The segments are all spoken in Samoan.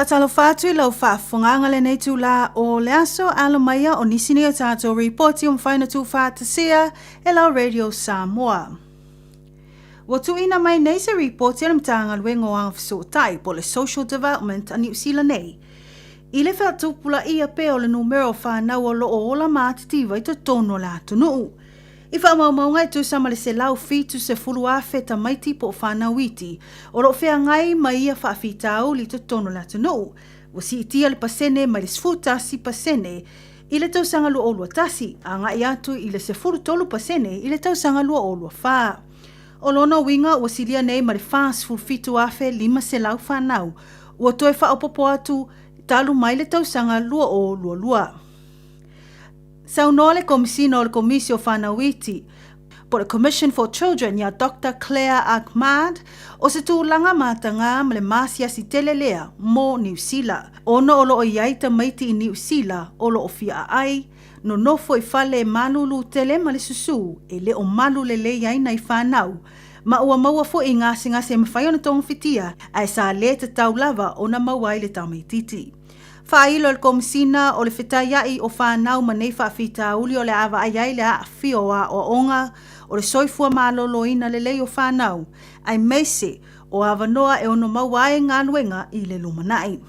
Faatalofa atu i lau faafofogaaga lenei itulā o le aso, alo mai ia o nisi nei o tatou ripoti ua mafai ona tuufaatasia e lau Radio Samoa. Ua tuuina mai nei se ripoti a le Matagaluega o Agafesootai po o le Social Development a Niu Sila nei i le faatupulaia pea o le numera o fanau o lo o ola ma atitiva i totonu o le atunuu. I faamaumauga e tusa ma le 170,000 tamaiti po o fanau iti o lo o feagai ma ia faafitauli i totonu o le atunuu, ua siitia le pasene mai le 11% i le tausaga 2021 agai atu i le 13% i le tausaga 2024. O lona uiga ua silia nei ma le 47,500 fanau ua toe faaopoopo atu talu mai le tausaga 2022. Saunoa le Komisina o le Komisi o Fanau Iti, po o le Commission for Children iā Doctor Claire Ahmad, o se tulaga matagā ma le maasiasi tele lea mo Niu Sila, ona o lo o i ai tamaiti i Niu Sila o lo o fia aai, nonofo i fale e malūlū tele ma le susū e le o malu lelei ai nai fanau, ma ua maua foi i gasegase e mafai ona togafitia ae sa lē tatau lava ona maua ai le tamaititi. Faailo e le Komisina o le fetaiaʻi o fanau ma nei faafitauli o le a vaai ai le aafia o aoaoga o le soifua maloloina lelei o fanau, aemaise o avanoa e ono maua ai galuega i le lumanai.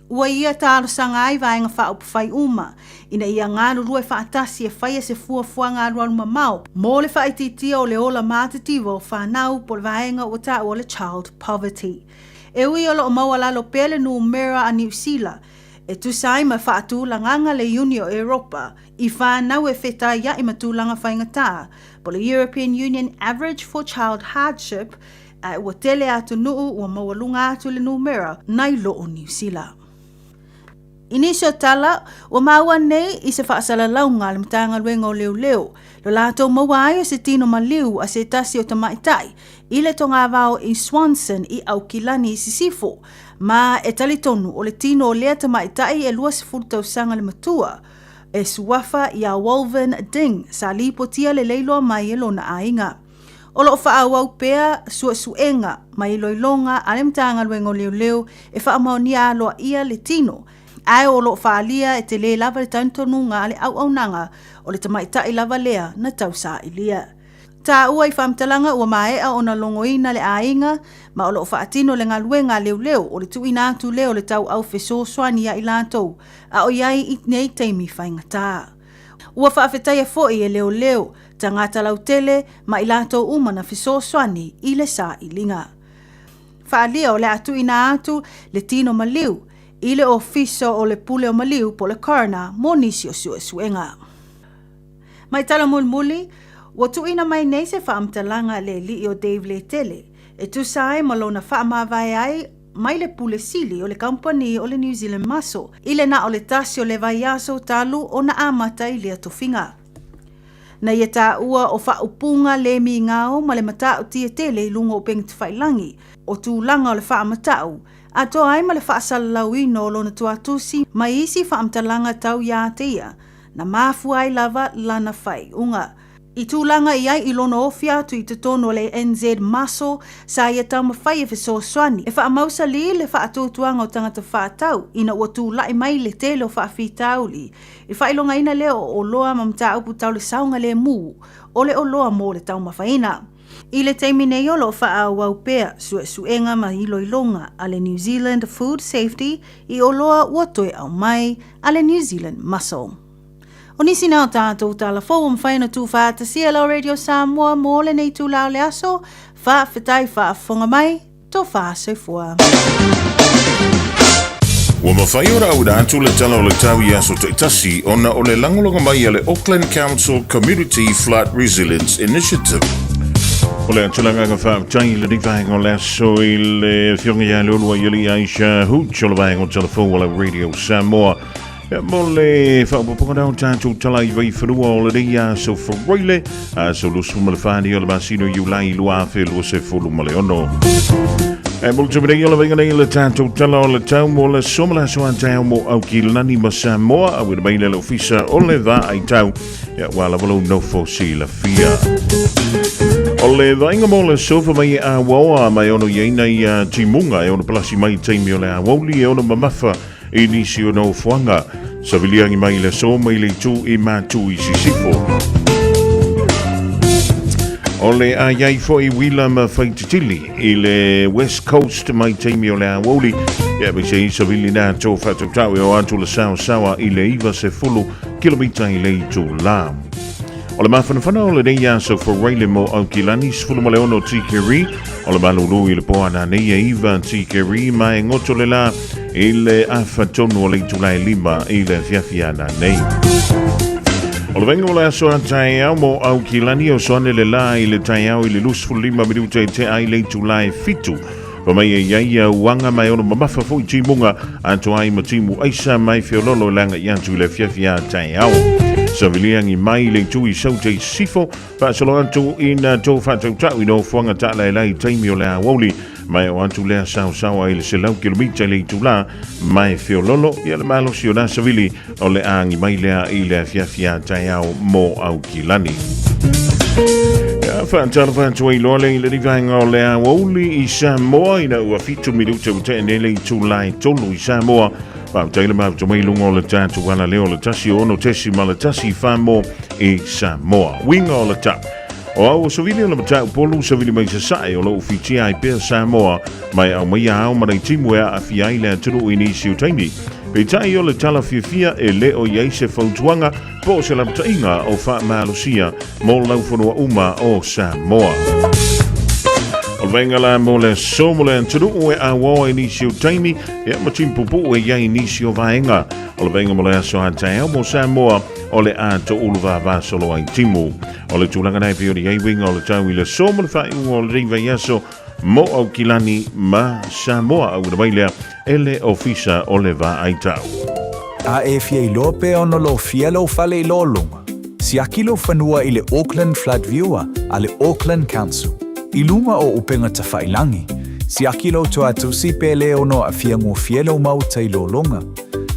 Ua ia talosaga ai vaega faaupufai uma ina ia galulue faatasi e faia se fuafuaga alualu mamao mo le faaitiitia o le ola matitiva o fanau po o le vaega ua taua o le Child Poverty. E ui o lo o maualalo pea le numera a Niu Sila e tusa ai ma faatulagaga le Iuni o Europa i fanau e fetaiaʻi ma tulaga faigata, po o le European Union Average for Child Hardship, ae ua tele atunuu ua maualuga atu le numera nai lo o Niu Sila. I nisi o tala, ua maua nei i se faasalalauga a le Matagaluega o Leoleo, lo latou maua ai o se tino maliu a se tasi o tamaitai i le togavao i Swanson i Aukilani i Sisifo, ma e talitonu o le tino o lea tamaitai e 20 tausaga le matua, e suafa iā Walvin Ding sa lipotia lelei loa mai e lona aiga. O lo o faaauau pea suesuega ma iloiloga a le Matagaluega o Leoleo e faamaonia aloaia le tino, ae o lo o faaalia e telē lava le talitonuga a le auaunaga o le tamaitai lava lea na tausailia. Taua i faamatalaga ua maea ona logoina le aiga ma o lo o faatino le galuega a leoleo o le tuuina atu lea o le tauau fesoasoani ia i latou a o i ai i nei taimi faigata. Ua faafetaia foi e leoleo tagata lautele ma i latou uma na fesoasoani i le sailiga. Faaalia o le a tuuina atu le tino maliu i le Ofisa o le Pule o Maliu po o le Coroner mo nisi o suesuega. Mai tala mulimuli, ua tuuina mai nei se faamatalaga le alii o Dave Letele e tusa ai ma lona faamavae ai mai le Pule Sili o le Kamupani o le New Zealand Mussel i le na o le tasi o le vaiaso talu ona amata i lea tofiga. Na ia taua o faaupuga le migao ma le matautia tele i luga o upega tafailangi o tulaga o le faamatau, atoa ai ma le faasalalauina o lona tuatusi mai isi faamatalaga tau iā te ia, na mafua ai lava lana faaiuga. I tulaga i ai i lona ofi atu i totonu o le NZ Muscle, sa ia taumafai e fesoasoani e faamausalī le faatuatuaga o tagata faatau ina ua tulai mai le tele o faafitauli i faailogaina lea o oloa ma mataupu tau le saogalemu o le oloa mo le taumafaina. I le taimi nei o lo o faaauau pea suesuega ma iloiloga a le New Zealand Food Safety i oloa ua toe aumai a le New Zealand Mussel. O nisi na o tātou tala fou ua mafai ona tuufaatasia e lau Radio Samoa mō lenei itulā o le aso. Faafetai faafofoga mai, tofa soifua. Ua mafai ona auina atu le Tala o le Tau i aso taitasi ona o le lagolago mai a le Auckland Council Community Flood Resilience Initiative. O le tulaga faafetai i lenei vaega o le aso i le Afioga ia Leolua Iali Aisha Hooch o le vaega o Telefou o la Radio Samoa. Mo le faaopoopoga na o tatou tala i vaifanua o lenei aso Faraile, aso 24 o le masina o Iulai 2026. E mo le taimi nei o le vaiga nei le tatou tala o le tau mo le aso ma le aso a taeao mo Aukilani ma Samoa, auina mai le ofisa o le vaai tau, ia ua lava lou nofo silafia. O le vaaiga mo le sofa mai e auaoa ma e ono i ai nai timuga e ono palasi mai i taimi o le aoauli e ono mamafa i nisi o nofoaga. Saviliagi mai le aso mai le itu i Matu i Sisifo. O le a iai foi uila ma faititili i le West Coast mai taimi o le aoauli. Ia me se i savili nā tō whatautau e o atu le saosaoa i le 90 kilomita i le itu la. O le mafanafana o lenei aso Foraile mo Aukilani 16 tikeri, o le malulu i le po ananei e 9 tikeri ma e goto le la i le afa tonu o le itula e 5 i le afiafi ananei. O le vaega o le aso a taeao mo Aukilani o soane le la i le taeao i le 25 minuta e tea ai le itula e 7. Fa mai e iai ia uaga ma e ono mamafa foi timuga atoa ai ma timu aisa mai feololo e laga i atu i le afiafi a taeao. Saviliagi mai le itu i Saute i Sisifo, faasolo atu ina tou faatautau i nofoaga taalaelai i taimi o le aoauli, ma e oo atu lea saosaoa i le 100 kilomita i le itula mai feololo, ia le malosi o na savili o le agi mai lea i le afiafi a taeao mo Aukilani. Ia, faatalofa atu ai loa le i le vaega o le aoauli i Samoa ina ua 7 minuta ua tea nei le itula e 3 i Samoa. Faafetai le mafuta mai luga o le tatou alaleo o le 106.1 whamo i Samoa. Uiga o le tau. O au o savili o le matau polu savili mai sasae o lou fitia ai pea Samoa mai au mai ao ma nei timu e aafia ai le atunuu i nisi o taimi. Peitai o le tala fiafia e le o i ai se fautuaga po o se lapataiga o faamalosia mo laufanua uma o Samoa. O le vaega la mo le aso mo le atunuu e auaoa i nisi o taimi, ia ma timu puupuu e i ai i nisi o vaega. O le vaega mo le aso a taeao mo Samoa o le a toulu vavasolo ai timu. O le tulaga nei pei ona i ai uiga o le tau i le aso mo le faaiuga o lenei vaiaso mo Aukilani ma Samoa. Auina mai lea e le Ofisa o le Vaai Tau. A e fia iloa pe ono lofia lou fale i lologa, siaki lou fanua i le Auckland Flood Viewer a le Auckland Council. I luga o upega tafailangi, siaki lou toatusi pe le ono aafia gofie lou maota i lologa.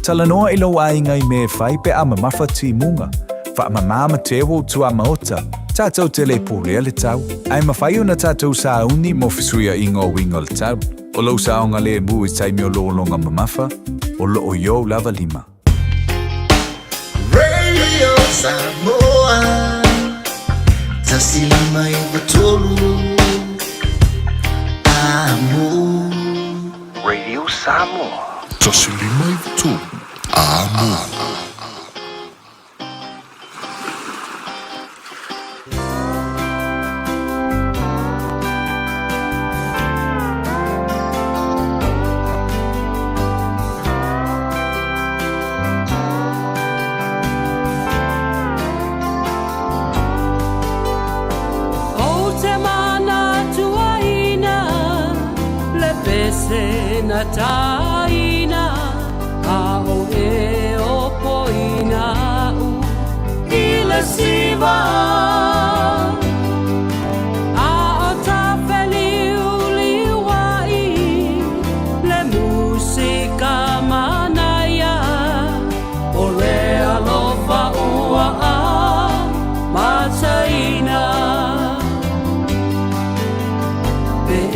Talanoa i lou aiga i mea e fai pe a mamafa timuga. Faamama ma teu ou tuamaota, tatou te le pulea le tau, ae mafai ona tatou sauni mo fesuiaiga o uiga o le tau. O lou saogalemu i taimi o lologa mamafa, o loo i ou lava lima. Radio Samoa 159 Amo. Radio Samoa. 159 Amo. Ou te manatuaina le pese na taina A o e o poina u i le siva A o ta feliuliuai le musika manaia O le alofa ua amataina Pe e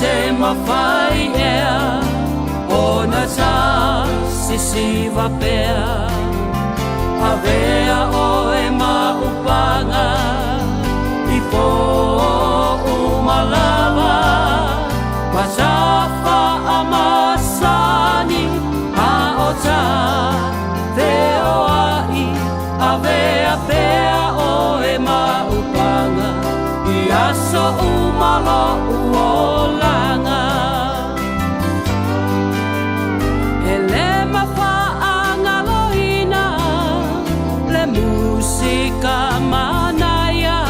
te mafai ea ona ta sisiva pea Avea oe ma upaga i po uma lava Ma ta faamasani a o ta feoai Avea pea oe ma upaga i aso uma lo'u olaga E le mafaagaloina le musika manaia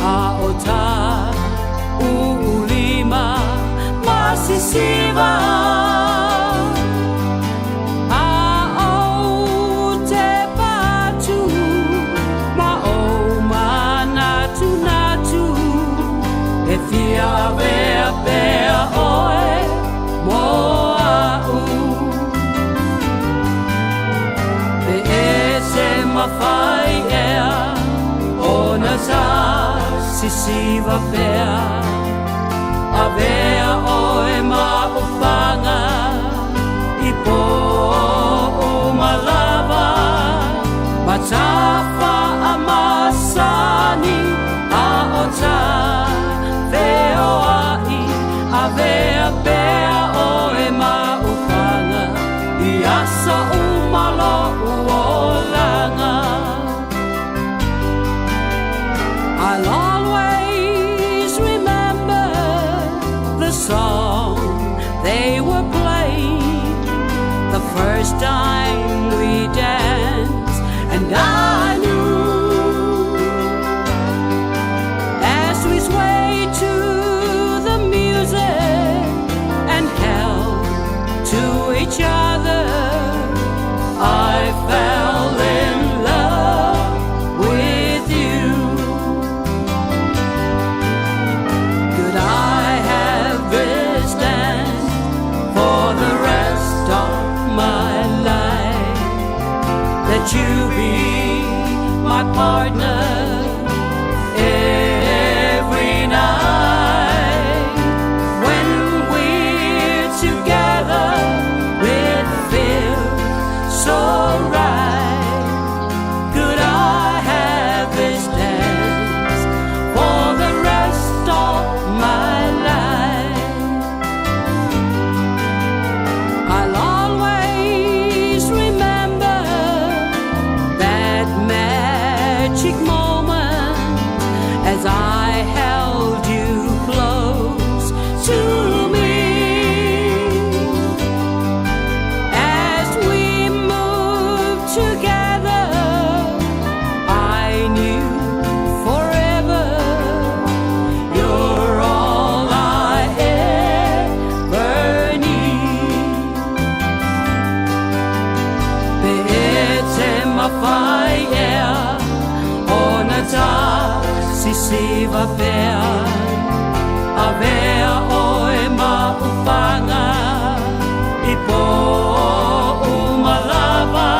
A o ta uulima ma sisiva A ou te patu ma ou manatunatu E fia avea pea oe mo a'u Pe e te mafai ea ona ta sisiva pea Avea oe ma ufaga I po uma lava Ma tafa a masani A o ta feoai Avea pea oe ma ufaga I aso uma lo'u olaga. I'll always remember the song they were playing the first time we danced, and I knew as we swayed to the music and held to each other, I fell in love with you. Could I have this dance for the rest of my life? That you be my partner every night. When we're together, it feels so right. Could I have this dance for the rest of my life? I'll always remember that magic moment as I held you close to me. As we moved together, I knew forever you're all I ever need. Pe e te mafai ea ona ta sisiva pea Avea oe ma ufaga I po uma lava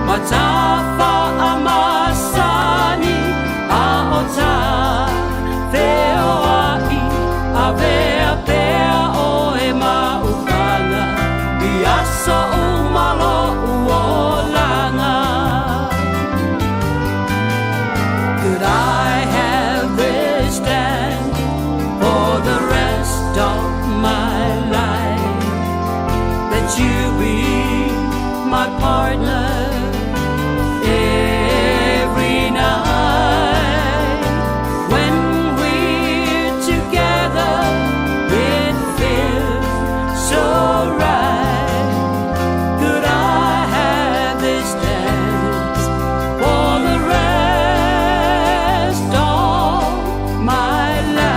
Ma tafa a masani A o ta feoai Avea pea oe ma ufaga I aso uma lo'u olaga. Could I have this dance for the rest of my life? That you be my partner every night. When we're together, it feels so right. Could I have this dance for the rest of my life?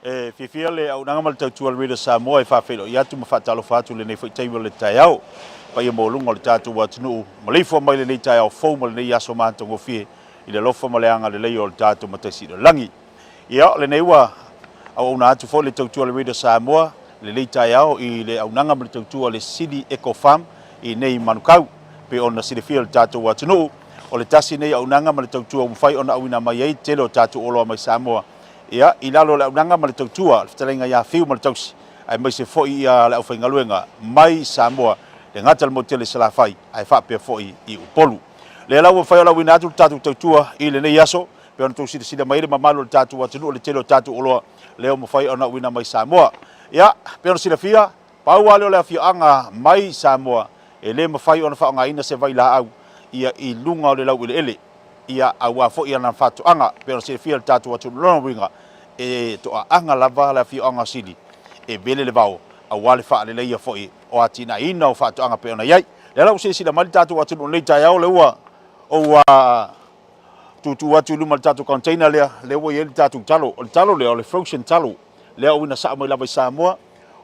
E fiafia le auaunaga ma le tautua a le Radio Samoa e faafeiloai atu ma faatalofa atu i lenei foi taimi o le taeao. Paia maualuga o le tatou atunuu, maleifua mai lenei taeao fou ma lenei aso matagofie i le alofa ma le agalelei o le tatou Matai Sili o le Lagi. Ia, o lenei ua auauna atu foi le tautua a le Radio Samoa i lenei taeao i le auaunaga ma le tautua a le Sili Eco Farm i nei Manukau. Pei ona silafia e le tatou atunuu, o le tasi lenei auaunaga ma le tautua ua mafai ona auina mai ai tele o tatou oloa mai Samoa Ia, i lalo o le auaunaga ma le tautua a le Fetalaiga ia Fiu ma le Tausi, aemaise foi ia le aufaigaluega mai Samoa, le gata i le motu tele i Salafai, ae faapea foi i Upolu. Lea la ua mafai ona auina atu le tatou tautua i lenei aso, pei ona tou silasila mai ai le mamalu o le tatou atunuu, le tele o tatou oloa lea ua mafai ona auina mai Samoa. Ia, pei ona silafia, pau lava lea o le afioaga mai Samoa e le mafai ona faaaogaina se vailaau ia i luga o le laueleele. ia aua foi ana faatoaga pei ona silafia e le tatou atunuu. Lona uiga, e toaaga lava le afioaga o Sili e vele le vao aua le faaleleia foi o atinaeina o faatoaga pei ona i ai. Lea la ua silasila mai le tatou atunuu i lenei taeao, lea ua ou tuutuu atu i luma le tatou container lea, lea ua i ai le tatou talo. O le talo lea, o le frozen talo, lea ua uina sao mai lava i Samoa,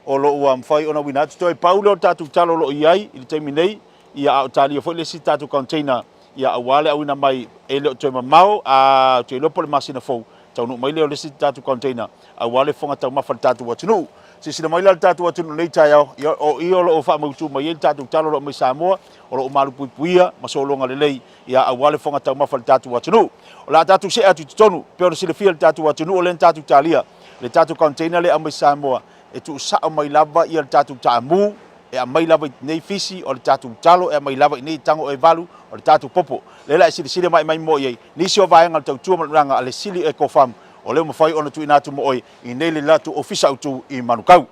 o lo o ua mafai ona uina atu. Toe pau lea o le tatou talo o lo o i ai i le taimi nei, Ia, a o talia foi le isi tatou container, ia, aua le auina mai e le o toe mamao, a, ou te iloa po o le masina fou, taunuu mai lea o le isi tatou container, aua le fofoga taumafa i le tatou atunuu. Silasila mai la le tatou atunuu i lenei taeao, ia, o i o lo o faamautu mai ai le tatou talo o lo o mai Samoa, o lo o malupuipuia ma sologa lelei, ia, aua le fofoga taumafa i le tatou atunuu. O le a tatou see atu i totonu, pei ona silafia e le tatou atunuu, o lea na tatou talia le tatou container lea e aumai Samoa, e tuusao mai lava ia le tatou taamu, e aumai lava i nei fisi, o le tatou talo, e aumai lava i nei tago e valu, o le tatou popo. Lea la e silasila mai mai mo i ai nisi o vaega o le tautua ma le auaunaga a le Sili Eco Farm, o lea ua mafai ona tuuina atu mo oe i nei le latou ofisa autu i Manukau.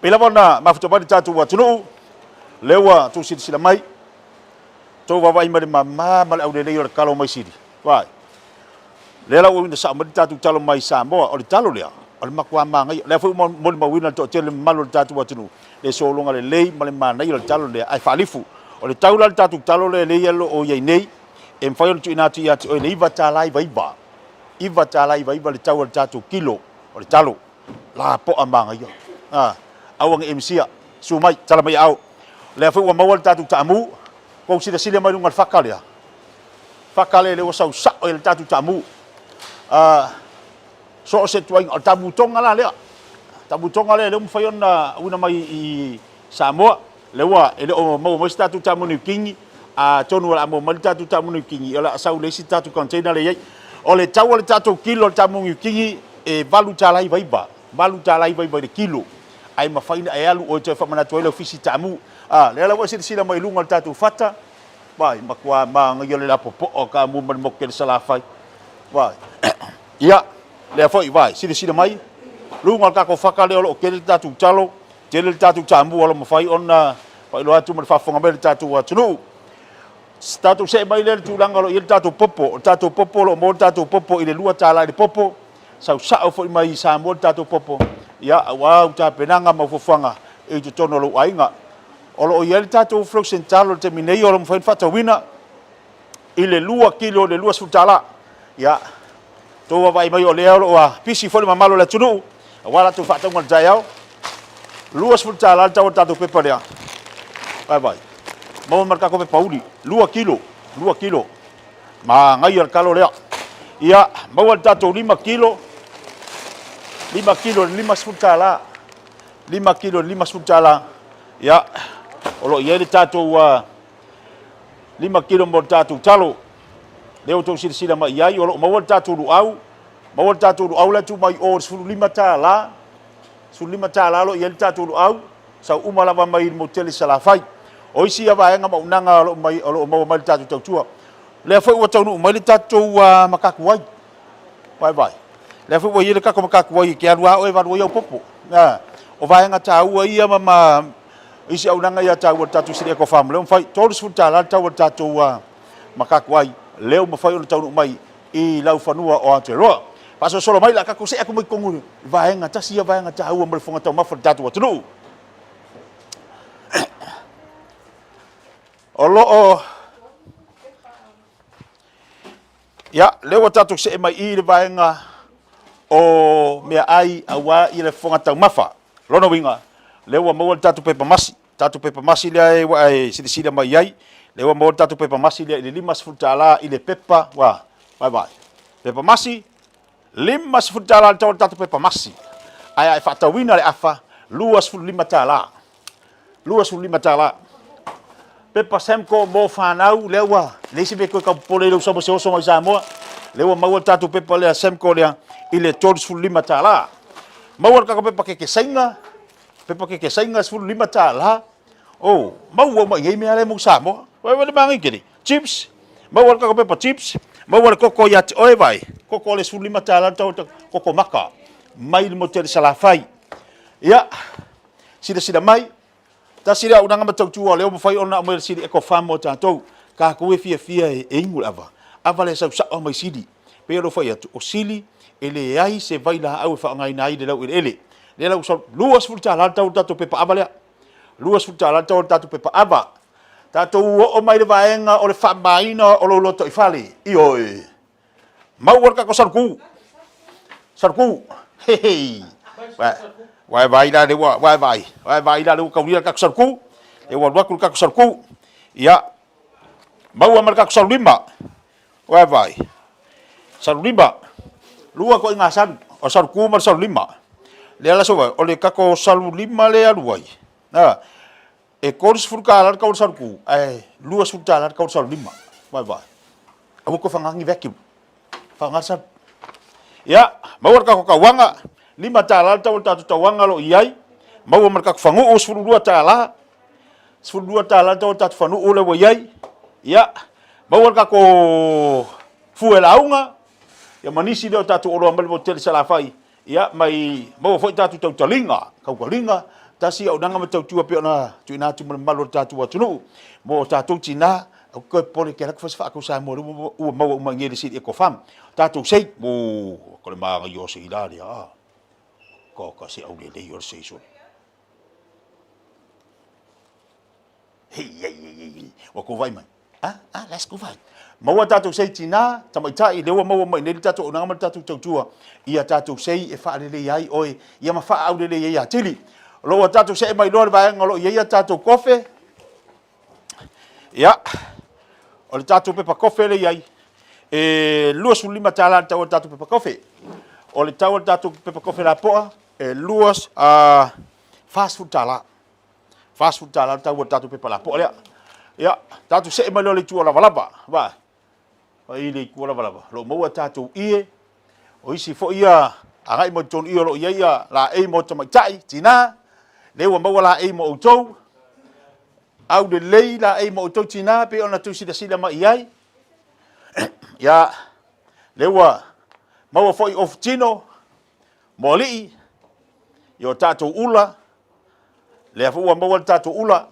Pei lava ona mafuta mai le tatou atunuu, lea ua tou silasila mai, tou vaavaai mai le mama ma le aulelei o le talo mai Sili. Vai. Lea la ua uina sao mai le tatou talo mai Samoa, o le talo lea, o le matua manaia. Lea foi ua molimauina le toatele le mamalu o le tatou atunuu, le sologa lelei ma le manaia o le talo lea, ae faalifu. O le tau la o le tatou talo lea lea o lo o i ai nei, e mafai ona tuuina atu ia te oe le $9.99. $9.99 le tau o le tatou kilo o le talo. Lapoa manaia. A, aua ne i e misia. Susu mai, tala mai aao. Lea foi ua maua le tatou taamu, ua ou silasila mai luga o le faka lea, Faka lea lea ua sau sao i le tatou taamu. So o se tuaiga, o le taamu Tonga la lea. Taamu Tonga lea lea ua mafai ona auina mai i Samoa. Lea ua e le o maua mai se tatou taamu Niu Kini, atonu o le a maua mai le tatou taamu Niu Kini, o le a sau i le isi tatou container lea e i ai. O le tau o le tatou kilo o le taamu Niu Kini e $8.99, $8.99 i le kilo. Ae mafai ona e alu oe toe faamanatu ai lau fisi taamu. Lea la ua e silasila mai i luga o le tatou fata, Vai, matua manaia le lapopoa o Tamu ma le motu tele Salafai. Vai. Ia, lea foi, vai, silasila mai, luga o le tatou faka lea o lo o tele le tatou talo, tele le tatou taamu o lo o mafai ona faailoa atu ma le faafofoga mai a le tatou atunuu. Tatou see mai lea i le tulaga o lo o i ai le tatou popo. O le tatou popo o lo o maua le tatou popo i le $2 i le popo, sau sao foi mai i Samoa le tatou popo, ia, aua au tapenaga ma au fuafuaga i totonu o lou aiga. O lo o i ai le tatou frozen talo i le taimi nei o lo o mafai ona faatauina i le 2 kilo i le $20. Ia, tou vaavaai mai o lea o lo o pisi foi le mamalu o le atunuu aua latou faatauga i le taeao. $20 le tau o le tatou pepa lea. Vaavaai. Maua ma le tatou pepa uli, 2 kilo, 2 kilo. Manaia le talo lea. Ia, maua le tatou 5 kilo, 5 kilo i le $50. 5 kilo i le $50. Ia, o lo o i ai le tatou 5 kilo mo le tatou talo. Lea ua outou silasila mai i ai, o lo o maua le tatou luau, maua le tatou luau la e tuu mai o i le $15, $15 o lo o i ai le tatou luau, sau uma lava mai le motu tele i Salafai. O isi ia vaega ma auaunaga o lo o mai, o lo o maua mai le tatou tautua. Lea foi ua taunuu mai le tatou matatu ai. Vaivai. Lea foi ua i ai le tatou matatu ai e te alu lava oe e valu ai au popo. O vaega taua ia ma ma isi auaunaga ia taua i le tatou City Eco Farm, lea ua mafai, $30 le tau o le tatou matatu ai, lea ua mafai ona taunuu mai i laufanua o Aotearoa. Faasolosolo mai la tatou see atu mai totonu i vaega tasi ia vaega taua mo le fofoga taumafa o le tatou atunuu. O lo o Ia, lea ua tatou see mai i le vaega o meaai aua i le fofoga taumafa. Lona uiga, lea ua maua le tatou pepa masi, tatou pepa masi lea e ua e silasila mai ai, lea ua maua le tatou pepa masi lea i le $50 i le pepa, ua, vaai, pepa masi, $50 le tau o le tatou pepa masi. Ae a e faatauina le afa, $25. $25. Pepa Semco mo fanau, lea ua leai se mea e toe tau popole ai lou sau ma se oso mai Samoa. Lea ua maua le tatou pepa lea Semco lea i le $35. Maua le tatou pepa keke Saina, pepa keke Saina $15. Oh, maua uma i nei mea lea mo Samoa. Vai vai le manaia tele. Chips, maua le tatou pepa chips, maua le koko ia te oe vai. Koko le $15 le tau o le koko maka mai le motu i Salafai. Ia, silasila mai, tasi lea auaunaga matautua o lea ua mafai ona aumai e le Sili Eco Farm mo tatou. Tatou e fiafia e inu le ava, ava lea e sau sao mai Sili. Pei ona ou fai atu, o Sili e leai se vailaau e faaaogaina ai le laueleele. Lea la ua sau $20 le tau o le tatou pepa ava lea. $20 le tau o le tatou pepa ava. Tatou oo mai le vaega o le faamamaina o lou lotoifale. Ioe. Maua le tatou saluku. Saluku. Hei. Ua e vaai la lea ua, ua e vaai. Ua e vaai la lea ua taulia le tatou saluku. Lea ua alu atu le tatou saluku. Ia. Maua ma le tatou salulima. Ua e vaai. Salulima. Lua ituaiga salu. O le saluku ma le salulima. Lea la sau ai, o le tatou salulima lea e alu ai. Na, e $30 le tau o le saluku, ae $20 le tau o le salulima. Ua e vaai. Aua toe faaaoga ni vacuum. Faaaoga le salu. Ia, maua le tatou tauaga, $5 le tau o le tatou tauaga o lo o i ai. Maua ma le tatou fagu'u, $12. $12 le tau o le tatou fanu'u lea ua i ai. Ia, maua le tatou fue lauga, ia ma nisi lea o tatou oloa mai le motu tele i Salafai, ia, mai maua foi tatou tautaliga, tautaliga, tasi auaunaga ma tautua pei ona tuuina atu ma le mamalu o le tatou atunuu mo tatou tina, aua te toe popole e te alu atu fai se faatau Samoa lea ua maua uma i inei i le City Eco Farm. Tatou sei, o, ko le manaia o sei la lea, a, ka se aulelei o le sei sole. Hei, hei, hei, hei, hei. Ua kou vaai mai. Ah, ah, let's go vai. Maua tatou sei tinā, tamaitai, lea ua maua mai nei le tatou auaunaga ma le tatou tautua ia tatou sei e faalelei ai oe, ia ma faaaulelei ai atili. O lo o ua tatou see mai loa le vaega o lo o i ai a tatou kofe. Ia, o le tatou pepa kofe lea i ai, e $25 le tau o le tatou pepa kofe. O le tau o le tatou pepa kofe lapoa, e $40. $40 le tau o le tatou pepa lapoa lea. Ia, tatou see mai loa i le itu o lavalava. Vaai, vaai i le itu o lavalava. O lo o maua tatou ie, o isi foi ia agai mai totonu i o lo o i ai ia laei mo tamaitai, tina, lea ua maua laei mo outou, aulelei laei mo outou tina, pei ona tou silasila mai i ai. Ia, lea ua maua foi ofu tino mo alii, i o tatou ula, lea foi ua maua le tatou ula.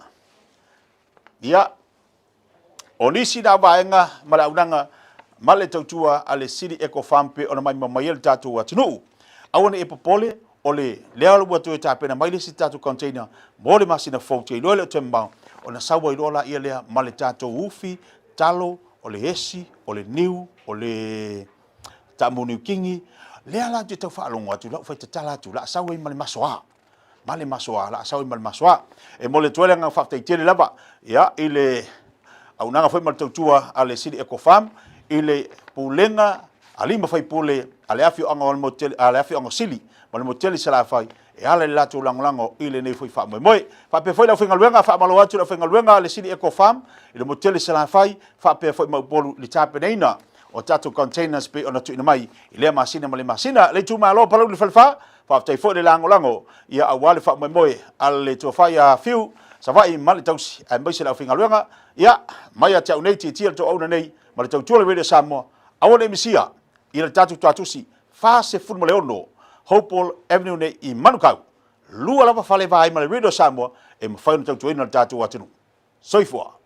Ia, o nisi na vaega ma le auaunaga ma le tautua a le City Eco Farm pei ona maimoa mai ai le tatou atunuu. Aua ne i e popole, o le lea ua toe tapena mai le isi tatou container mo le masina fou, ou te iloa e le o toe mamao, ona sau ai loa laia lea ma le tatou ufi, talo, o le esi, o le niu, o le taamu niu kingi. Lea la ou te tau faalogo atu, la ua fai tatala atu, la sau ai ma le masoa. Ma le masoa, la sau ai ma le masoa. E momoli atu ai le agaga faafetai tele lava, ia, i le auaunaga foi ma le tautua a le City Eco Farm, i le pulega a alii ma faipule a le afioaga o le motu tele, a le afioaga o Sili ma le motu tele i Salafai, e ala i le latou lagolago i lenei foi faamoemoe. Faapea foi le aufaigaluega, faamalo atu i le aufaigaluega a le City Eco Farm i le motu tele i Salafai, faapea foi ma Upolu i le tapenaina o tatou containers pei ona tuuina mai i lea masina ma lea masina. Le itumalo o Palauli le Falefa, faafetai foi le lagolago ia aua le faamoemoe a le Tofa ia Fiu, Savaii ma le Tausi aemaise le aufaigaluega. Ia, mai ia te au nei tietie le toauna nei ma le tautua le Radio Samoa, aua ne i misia i le tatou tuatusi 46 Hopewell Avenue nei i Manukau. Lua lava fale vaai ma le Radio Samoa e mafai ona tautuaina le tatou atunuu. Soifua.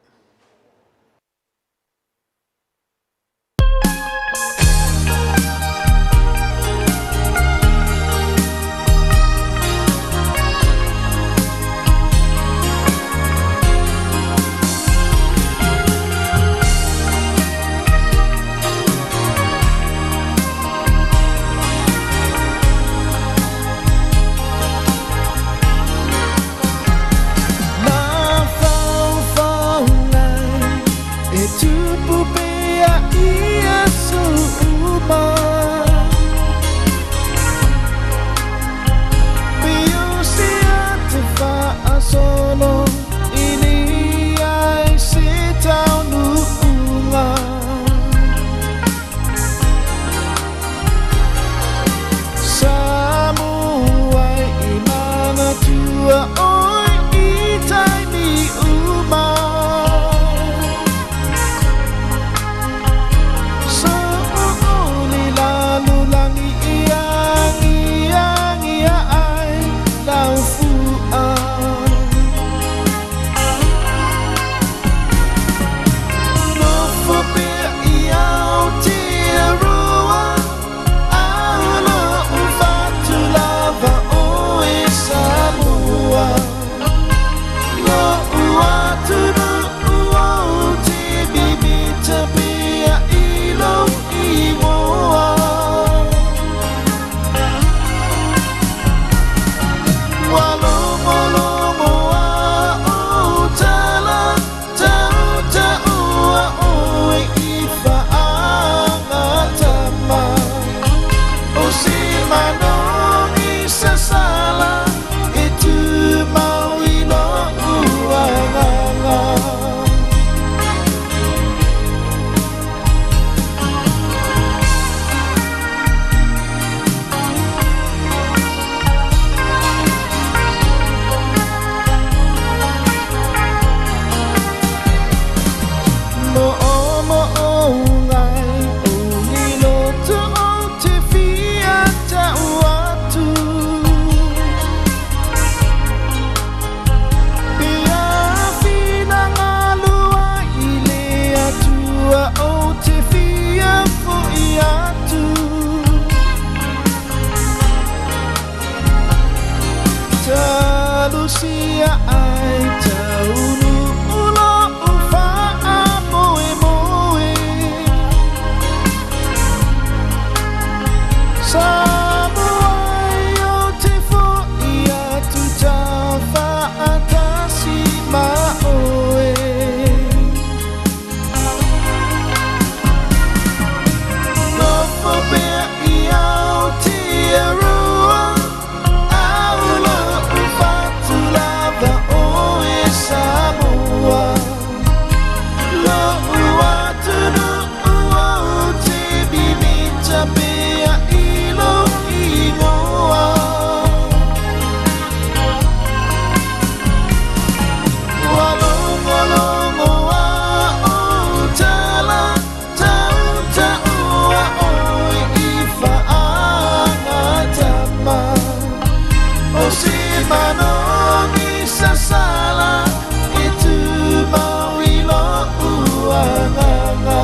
Solo i leai se taunuuga. Samoa i manatua oe i taimi uma. So'o'ole lalolagi e agiagia ai lau fu'a. Nofo pea i Aotearoa, a o lo'u fatu lava oe Samoa. Lo'u atunuu ou te mimita pea i lou igoa. Ua logologo a'u tala, tautaua oe i faagatama. O se manogi sasala e tumau i lo'u agaga. Mo'omo'oga ai o le loto ou te fia ta'u atu. Pe a finagalo ai le Atua ou te fia fo'i atu. Talosia ai taunuu lo'u faamoemoe. Samoa ai ou te fo'i atu taufaatasi ma oe. Nofo pea i Aotearoa, a o lo'u fatu lava oe Samoa. Lo'u atunuu ou te mimita pea i lou igoa. Ua logologo a'u tala, tautaua oe i faagatama. O se manogi sasala e tumau i lo'u agaga.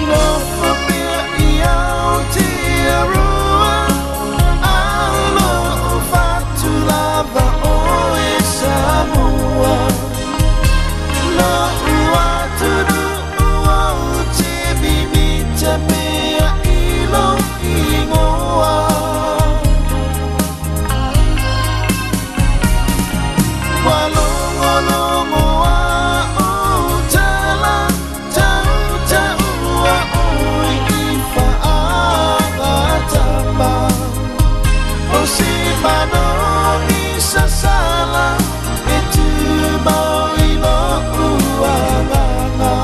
Nofo pea i Aotearoa, a o lo'u fatu lava oe Samoa. Lo'u atunuu ou te mimita pea i lou igoa. Ua logologo a'u tala, tautaua oe i faagatama. O se manogi sasala e tumau i lo'u agaga.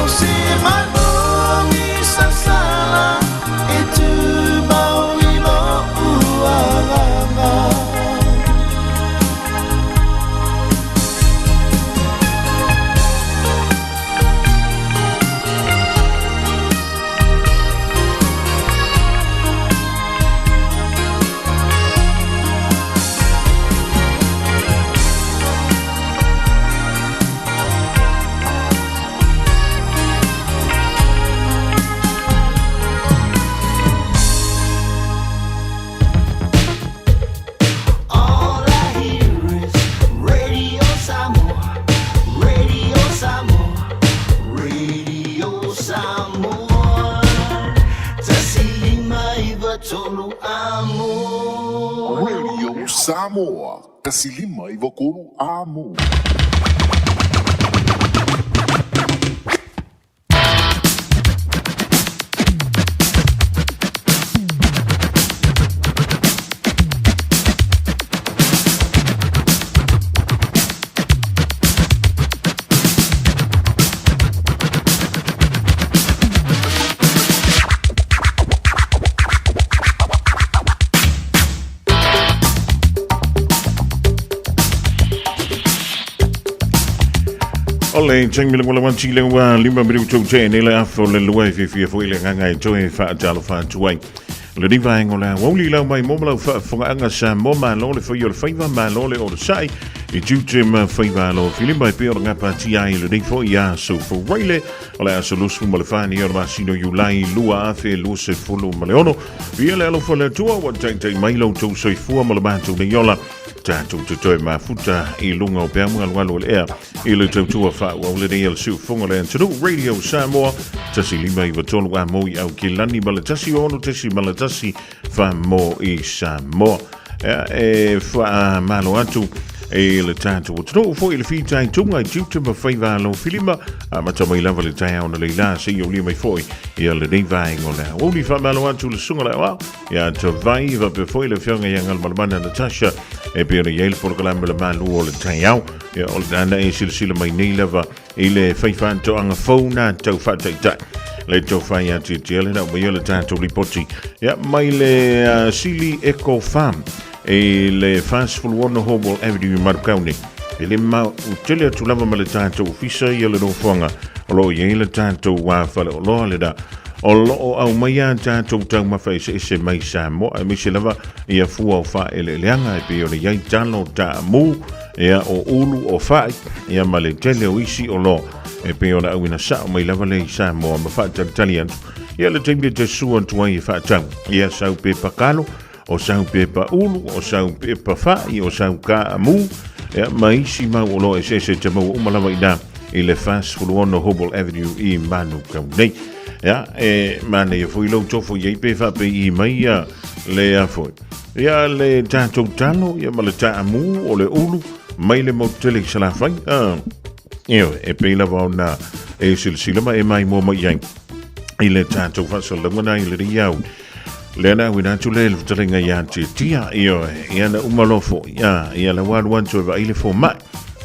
O se manogi sasala. 93 Amo. Radio Samoa, 153 Amo. O le taimi le wala wanti le wa lima miri utou te ne le afo le lua e fia foi le nganga e toe wha atalo wha atuai. Le ni vaenga o le aoauli lau mai mo ma lau faafofogaaga Samoa malo le fai o le faiva malo le onosai i tiute ma faiva alo filima e pei ona gapatia ai lenei foi aso Furaile o le aso 24 o le masina o Iulai 2026. Viia le alofa o le Atua ua taitai mai lo outou soifua ma le matou nei ola tatou te toe mafuta i luga o peau galugalu o le ea i le tautua faaauau lenei a le siufofoga o le atunuu Radio Samoa 153 a mo i Aukilani ma le 16.1 fa mo i Samoa. Ea, e faamalo atu i le tatou atunuu foi i le fitaituga i tiute ma faiva alo filima amata mai lava le taeao na leila seia ulia mai foi ia lenei vaega o le aoauli. Faamalo atu le susuga le aoao ia Tavai faapea foi le afioga ia Galumalemana Natasha e pei ona i ai le polokalame le malu o le taeao. Ia, o le ana e silasila mai nei lava i le fai faatoaga fou na tau faataitai le tofa ia Tietia le nau mai o le tatou lipoti ia mai le Sili Eco Farm i le 46 Hobble Avenue i Manukau nei. E le mau tele atu lava ma le tatou ofisa ia le nofoaga o lo o i ai le tatou faleoloa lena o lo o aumaia tatou taumafa eseese mai Samoa aemaise lava ia fua o faaeleeleaga e pei ona i ai talo, taamu, ia o ulu, o fai, ia ma le tele o isi oloa e pei ona auina sao mai lava lea i Samoa ma faatalitali atu ia le taimi e te sua atu ai e faatau ia sau pepa kalo, o sau pepa ulu, o sau pepa fai, o sau kaamu, ia ma isi mau oloa eseese e te maua uma lava i na i le 46 Hobble Avenue i Manukau nei. Ia, e manaia foi lou tofo i ai pe faapei i mai ia le a foi. Ia le tatou talo ia ma le taamu o le ulu mai le motu tele i Salafai. Ah, ioe, e pei lava ona e silasila ma e maimoa mai ai i le tatou faasalalauga na i lenei au. Lea na auina atu le fetalaiga ia Tietia, ioe, ia na uma loa foi, ia, ia la ua alu atu e vaai le fomai.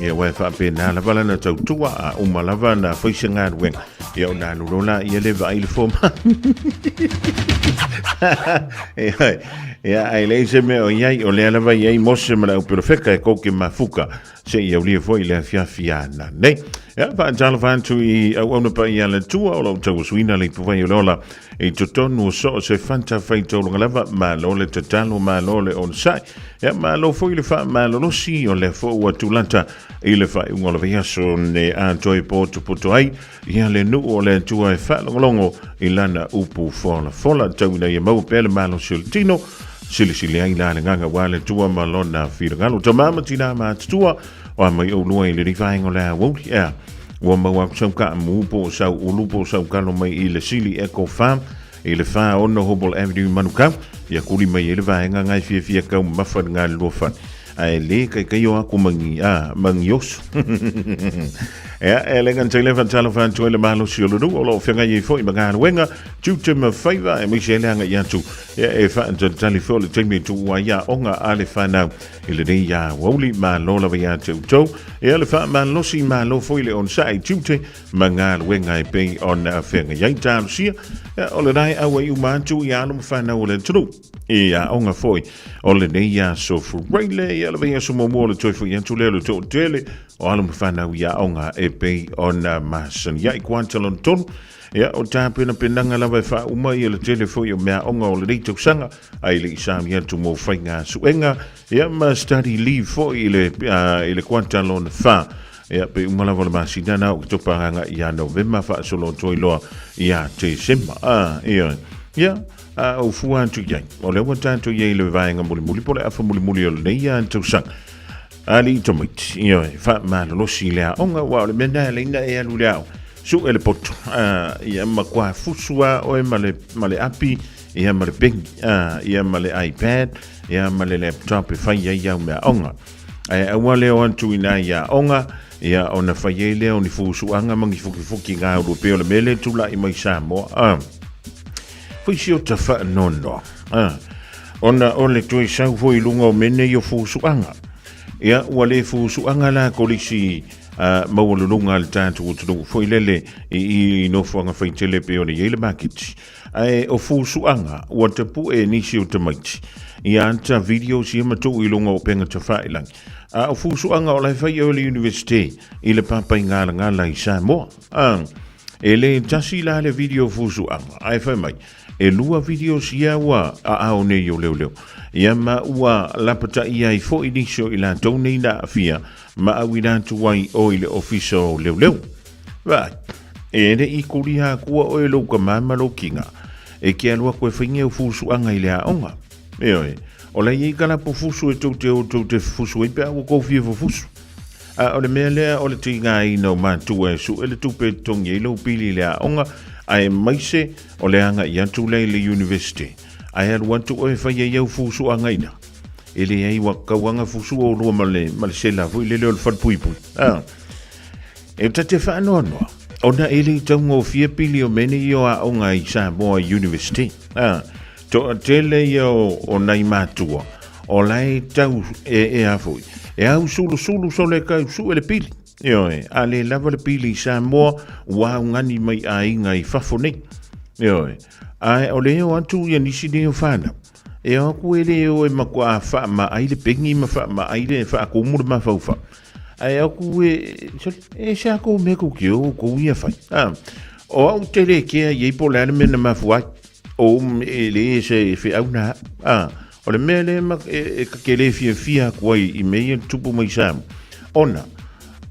Ia aua e faapena lava lana tautua, a uma lava na fai se galuega, ia ona alu loa laia lea e vaai le fomai. Ioe, ia ae leai se mea o i ai, o lea lava e i ai Mose ma le auperofeka e kou ke mafuka seia aulia foi le afiafi ana nei. Ia, faatalofa atu i auauna paia a le Atua o lo o tauasuina le ipuvai o le ola i totonu o so o se fatafaitaulaga lava, malo le tatalo, malo le onosai. Ia, malo foi le faamalolosi, o lea foi ua tulata i le faaiuga o le vaiaso ne atoa e potopoto ai ia le nuu o le Atua e faalogologo i lana upu folafola. Tau ina ia maua pea le malosi o le tino, silisili ai la le gaga aua le Atua ma lona finagalo. Tama ma tina ma atutua, o a mai oulua i lenei vaega o le aoauli, ea, ua maua atu sau kaamu po o sau ulu po o sau kalo mai i le Sili Eco Farm i le 46 Hobble Avenue i Manukau, ia kuli mai ai le vaega ngai fiafia taumamafa i le galulua fale. Ae le kaikai o aku mangi, a, mangi oso. Ea, e le gata i lea faatalofa atu ai le malosi o le nuu o lo o feagai ai foi ma galuega, tiute ma faiva, aemaise ai le agai atu ia e faatalitali foi o le taimi e tuu ai aoga a le fanau i lenei aoauli. Malo lava ia te outou. Ea le faamalosi, malo foi le onosai, tiute ma galuega e pei ona feagai ai. Talosia, ia, o lena e auai uma atu i alo ma fanau o le atunuu i aoga foi o lenei aso Furaile, ia le vaiaso muamua o le toe foi atu lea o le toatele o alo ma fanau i aoga e pei ona masani ai. Kuata lona tolu, ia, o tapenapenaga lava e faauma ia le tele foi o meaaoga o lenei tausaga, ae le i sauni atu mo faiga suega, ia, ma study leave foi i le kuata lona fa. Ia, pe uma lava le masina na o Oketopa agaga ia Novema faasolo atu ai loa ia Tesema. Ah, ia, ia, a ou fua atu i ai. O lea ua tatou i ai i le vaega mulimuli po o le afa mulimuli o lenei tausaga. Alii tamaiti, ioe, faamalolosi i le aoga, aua o le mea lena e ala ai ona e alu i le aoga. Suʻe le poto, a, ia matua fusu lava oe ma le, ma le api, ia ma le pegi, a, ia ma le iPad, ia ma le laptop e fai ai au meaaoga. Ae aua le o atu i nai aoga, ia ona fai ai lea o ni fusuaga ma ni fukifuki gaulua pei o le mea lea e tulai mai Samoa. A, fai si ota faanoanoa, a, ona o le toe sau foi i luga o mea nei o fusuaga. Ia, ua le fusuaga la kolisi a, maualuluga a le tatou atunuu foi lele i i nofoaga faitele pei ona i ai le maketi. Ae o fusuaga ua tapue e nisi o tamaiti i ata videos ia ma tuu i luga o upega tafailagi. A o fusuaga o la e fai e le Universite i le Papaigalagala i Samoa. A, e le tasi la le video fusuaga, ae fai mai, e lua videos ia ua aao nei o leoleo. Ia ma ua lapataia ai foi nisi o i latou nei na aafia ma auina atu ai o i le ofisa o leoleo. Vaai, e le i kulia akua oe lou kamā ma lou kiga, e ke alu aku e fainge au fusuaga i le aoga. Ioe, o la e i ai kalapu fusu e tou te o tou te fusu ai pe a ua kou fia fufusu. A o le mea lea o le tigaina o matua e suʻe le tupe e totogi ai lou pili i le aoga, aemaise o le agai atu lea i le University. Ae alu atu oe e fai ai au fusuaga i ina. E leai ua kauaga fusu oulua ma le, ma le sela foi lele o le falepuipui. A. E ta te faanoanoa, ona e le i taugofie pili o mea nei o aoga i Samoa University. A, toatele ia o, o nai matua, o la e tau e, e a foi, e au sulusulu sole kau sue le pili. Ioe, a le lava le pili i Samoa, ua augani mai aiga i fafo nei. Ioe, ae o le o atu ia nisi nei o whanau. E o aku e le o e matua faamaai le pengi ma faamaai le faakumu le mafaufau. Ae aku e, e se ako mea kou ke o kou ia fai. Ah, o au te le kea i ei po le ale mea na mafu ai. O um e le e se e wheau na. Ah, o le mea le ma e, e ka ke le fia fia aku ai i mea ia tupu mai Samu. Ona,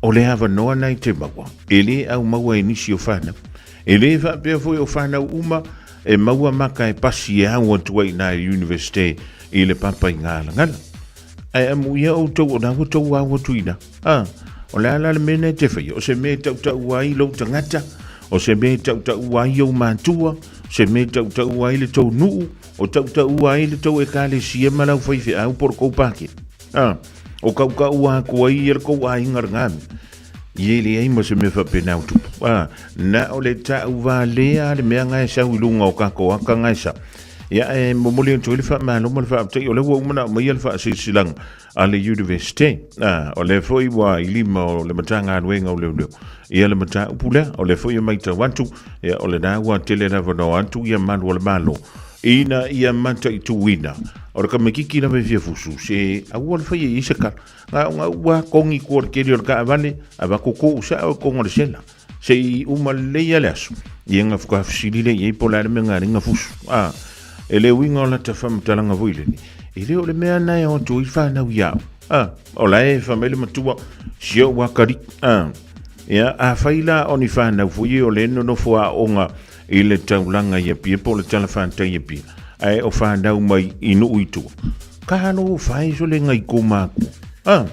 o le avanoa nei te maua. E le au maua e nisi o whanau. E le whaapea foi o whanau uma e maua maka e pasi e au atu ai nā i universite i le papa i ngā langala. Ae amuia outou o la ua tou ao atu ina. A, o le a la le mea nei te whaia? O se mea e tautaua ai lou tagata, o se mea e tautaua ai ou matua, o se mea e tautaua ai le tou nuu, o tautaua ai le tou ekalesia ma lau faifeau po o le kou pākē. A, o kaukaua aku ai ia le kou aiga lena mea. Ia e leai ma se mea faapena o tupu. A, na o le taʻuvalea le mea nga e sau i luga o kako aka nga e sau. Ia e momoli atu ai le faamalo ma le faafetai, o lea ua uma ona aumaia le faasilasilaga a le University. A, o lea foi ua i lima o le Matagaluega o Leoleo ia le mataupu lea, o lea foi e matau atu, ia o lena ua tele lava ona o atu ia malu o le Malo ina ia mataituina. O le tamaititi lava e fia fusu, se aua le faia i ai se kala. Na o ua kongi kua le keli o le kaavale, avatu tuu sao i koga o le sela. Se i uma lelei lava le aso, ia na faatoa fesili lea i ai po o le a le mea na ala ai ona fusu. A, e le uiga o lata faamatalaga foi lele, e le o le mea na e o atu ai fanau ia au. A, o la e fai mai le matua, si ou akalii. A, ia, afai la o ni fanau foi ia o lea e nonofo aoga i le taulaga i Apia po o le talafatai i Apia, ae o fanau mai i nuu i tua, ka alofa e sole ngai kou makua. A,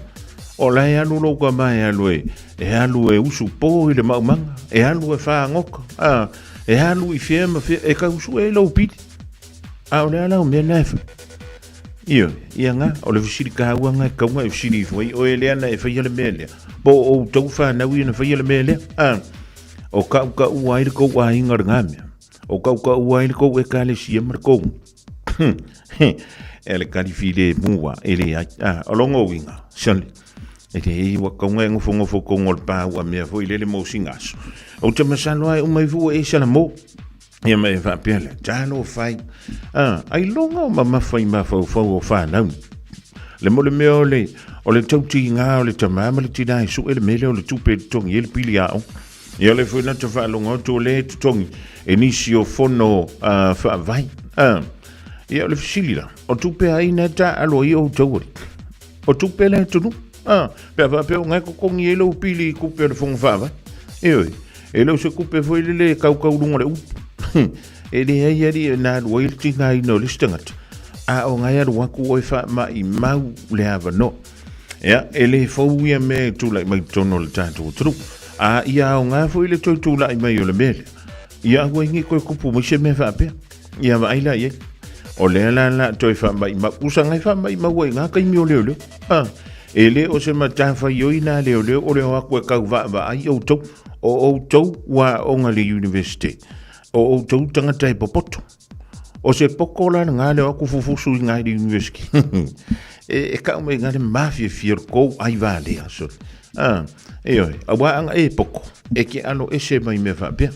o la e alu lou tama e alu e, e alu e usu po i le maumaga, e alu e fāgoka, a, e alu i fea ma fea, e tau sue ai lou pili. A o le a la o mea na e fai? Ioe, ia nga, o le fesili taua nga e tatau ona e fesili ifo ai, oe lea na e faia le mea lea, po o outou fanau ia na faia le mea lea? A, o kaʻukaʻua ai le kou aiga lena mea, o kaʻukaʻua ai le kou ekalesia ma le kou e le kali filemu a e leai. A, o lona uiga, sole, e leai ua tatau ona e nofonofo i totonu o le pa ua mea foi lele mo sina aso. Ou te masalo lava e uma ifo ua e salamo. Ia ma e faapea lea, talofa e. A, ailoga o mamafa i mafaufau o fanau. Le mo le mea o le, o le tautiga o le tamā ma le tinā e sue le mea lea o le tupe e totogi ai le pili aoga. Ia o lea foi na ta faalogo atu o lea e totogi e nisi o fono faavae. A, ia o le fesili la, o tupe a ai na e taaalo ai outou alii? O tupe a le atunuu. A, pe a faapea o na e totogi ai lou pili i tupe o le fono faavae. Ioe, e le o se tupe foi lele e kaukau luga o le upu. E leai alii e na alu ai le tigaina o le isi tagata, a o na e alu atu oe faamaimau le avanoa. Ia, e le fou ia mea e tulai mai totonu o le tatou atunuu. A ia aoga foi le toe tulai mai o le mea lea, ia aua ai ne i toe tupu mai se mea faapea. Ia vaai la i ai. O lea la la toe faamaimau, usaga e faamaimau ai i ngā taimi o leoleo. A, e le o se matafaioi nā leoleo o le o atu e tau vaavaai outou, o outou ua aoga i le University, o outou tagata e popoto. O se poto la lena le o atu fufusu i ngā i le University. E, e kau mai ngā le mafiafia o le kou ai valea. So, a, e oe, aua anga e poto, e ke alo ese mai mea faapea.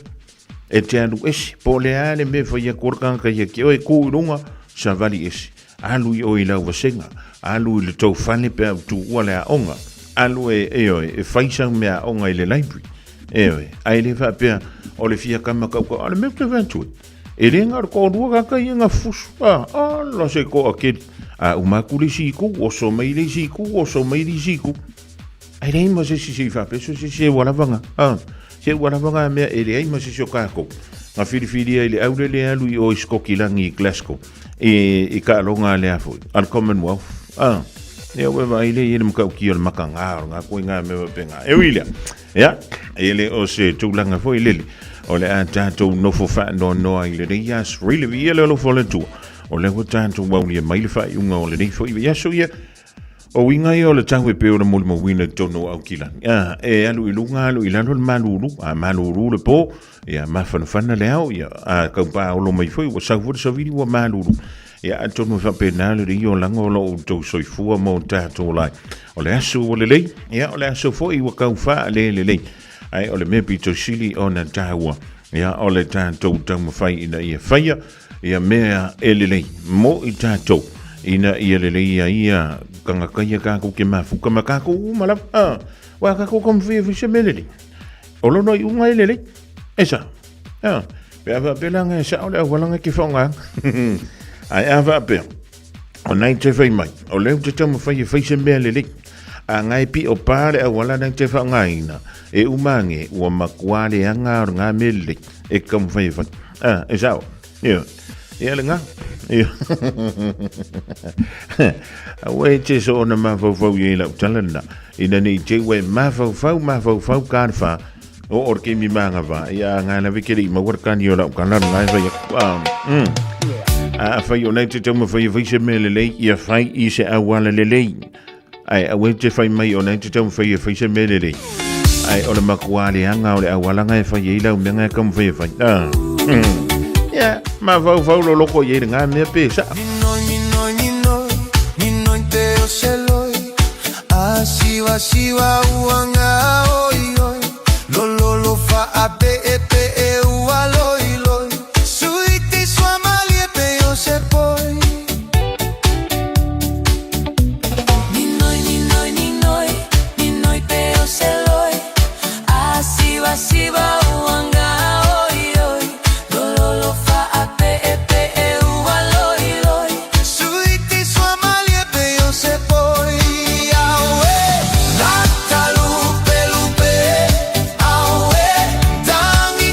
E te alu ese, po o le a le mea e fai atu o le tagata ia te oe, tu i luga, savali ese. Alu i o i lau vasega, alu i le tou fale pe a ua tuua le aoga, alu e, e oe, e fai sau mea aoga i le library. E oe, ae le faapea o le fia kama kaukau, a o le mea ou te fai atu ai, e le na o le toalua tagata ia na fusu, a, ala se toatele. A uma atu le isi itu, oso mai le isi itu, oso mai le isi itu. Ae leai ma se isi se i faapea, so se se ua lava ngā, a, se ua lava ngā mea e leai ma se isi o kākou. Nga whiriwhiria i le aulele alu i o i Skokilangi i Glasgow, i, i kaaloga a le a foi, a le Commonwealth, a, ia ua vaai le i le matautia o le makanga o ngā koe ngā mea faapena. E ui lea, ia, e le o se tulaga foi lele, o le a tātou nofo whaanoanoa i lenei aso, really, ia le alofa o le Atua, o lea ua tātou aulia mai le faaiuga o lenei foi aso ia, O uiga ia o le tau e pei ona molimauina i totonu o Aukilani. A, e alu i luga, alu i lalo le malulu, a malulu le po, ia mafanafana le ao, ia a tau paolo mai foi, ua sau foi le savili ua malulu. Ia atonu e faapena le lei olaga o lo outou soifua ma o tatou ola ai. O le aso ua lelei, ia o le aso foi ua tau faalelelei. Ae o le mea pito sili ona taua, ia o le tatou taumafai ina ia faia ia mea e lelei mo i tatou ina ia lelei ai ia tagata ia tatou te mafuta ma tatou uma lava. Ah, wa tatou taumafai e fai se mea lelei. O lona iuga e lelei. E sao. Ah, pe a faapea la e sao le auala e te faaaogaina. Ae a faapea, o nai te fai mai, o lea ou te taumafai e fai se mea lelei. A ngai pio pā le auala nai te faaaogaina, e uma ane ua matua leaga o lena mea lelei e te taumafai e fai. Ah, e sao. Ia, ia lena. Ia. Aua e te soona mafaufau i ai lau tala lena. Ina ne i te ua e mafaufau, mafaufau ka le wha. O o le keimi māngawā. Ia, a ngā lawe ke le i maua le kani o lau kala lena e whai aku. Ah, mm. A whai o nei te taumafai e whai se mea lelei, ia whai i se auala lelei. Ae aua e te whai mai o nei te taumafai e whai se mea lelei. Ae o le makuā leaga o le aualaga e whai ai lau mea e taumafai e whai. Ah. Mm. Ia, mafaufau loloko i ai le ngā mea pe sa. Minoi, minoi, minoi, minoi te o se loi A siwa siwa ua ngā oi oi Lo lo lo fa a pe e pe e ua loi loi Sui ti sua malie pe o se poi Minoi, minoi, minoi, minoi pe o se loi A siwa siwa ua ngā oi oi Lo lo lo fa a pe e pe e ua loi loi Sui ti sua malie pe o se poi Aue, lata lupe lupe Aue, tangi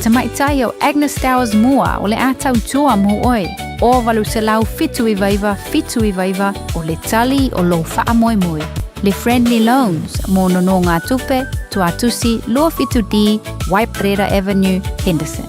tamaitai o Agnes Towers Moore o le a tautua mo oe. O 879 799 o le tali o lou faamoemoe. Le Friendly Loans mo nonogatupe, Tuatusi 27D, Waiparera Avenue, Henderson.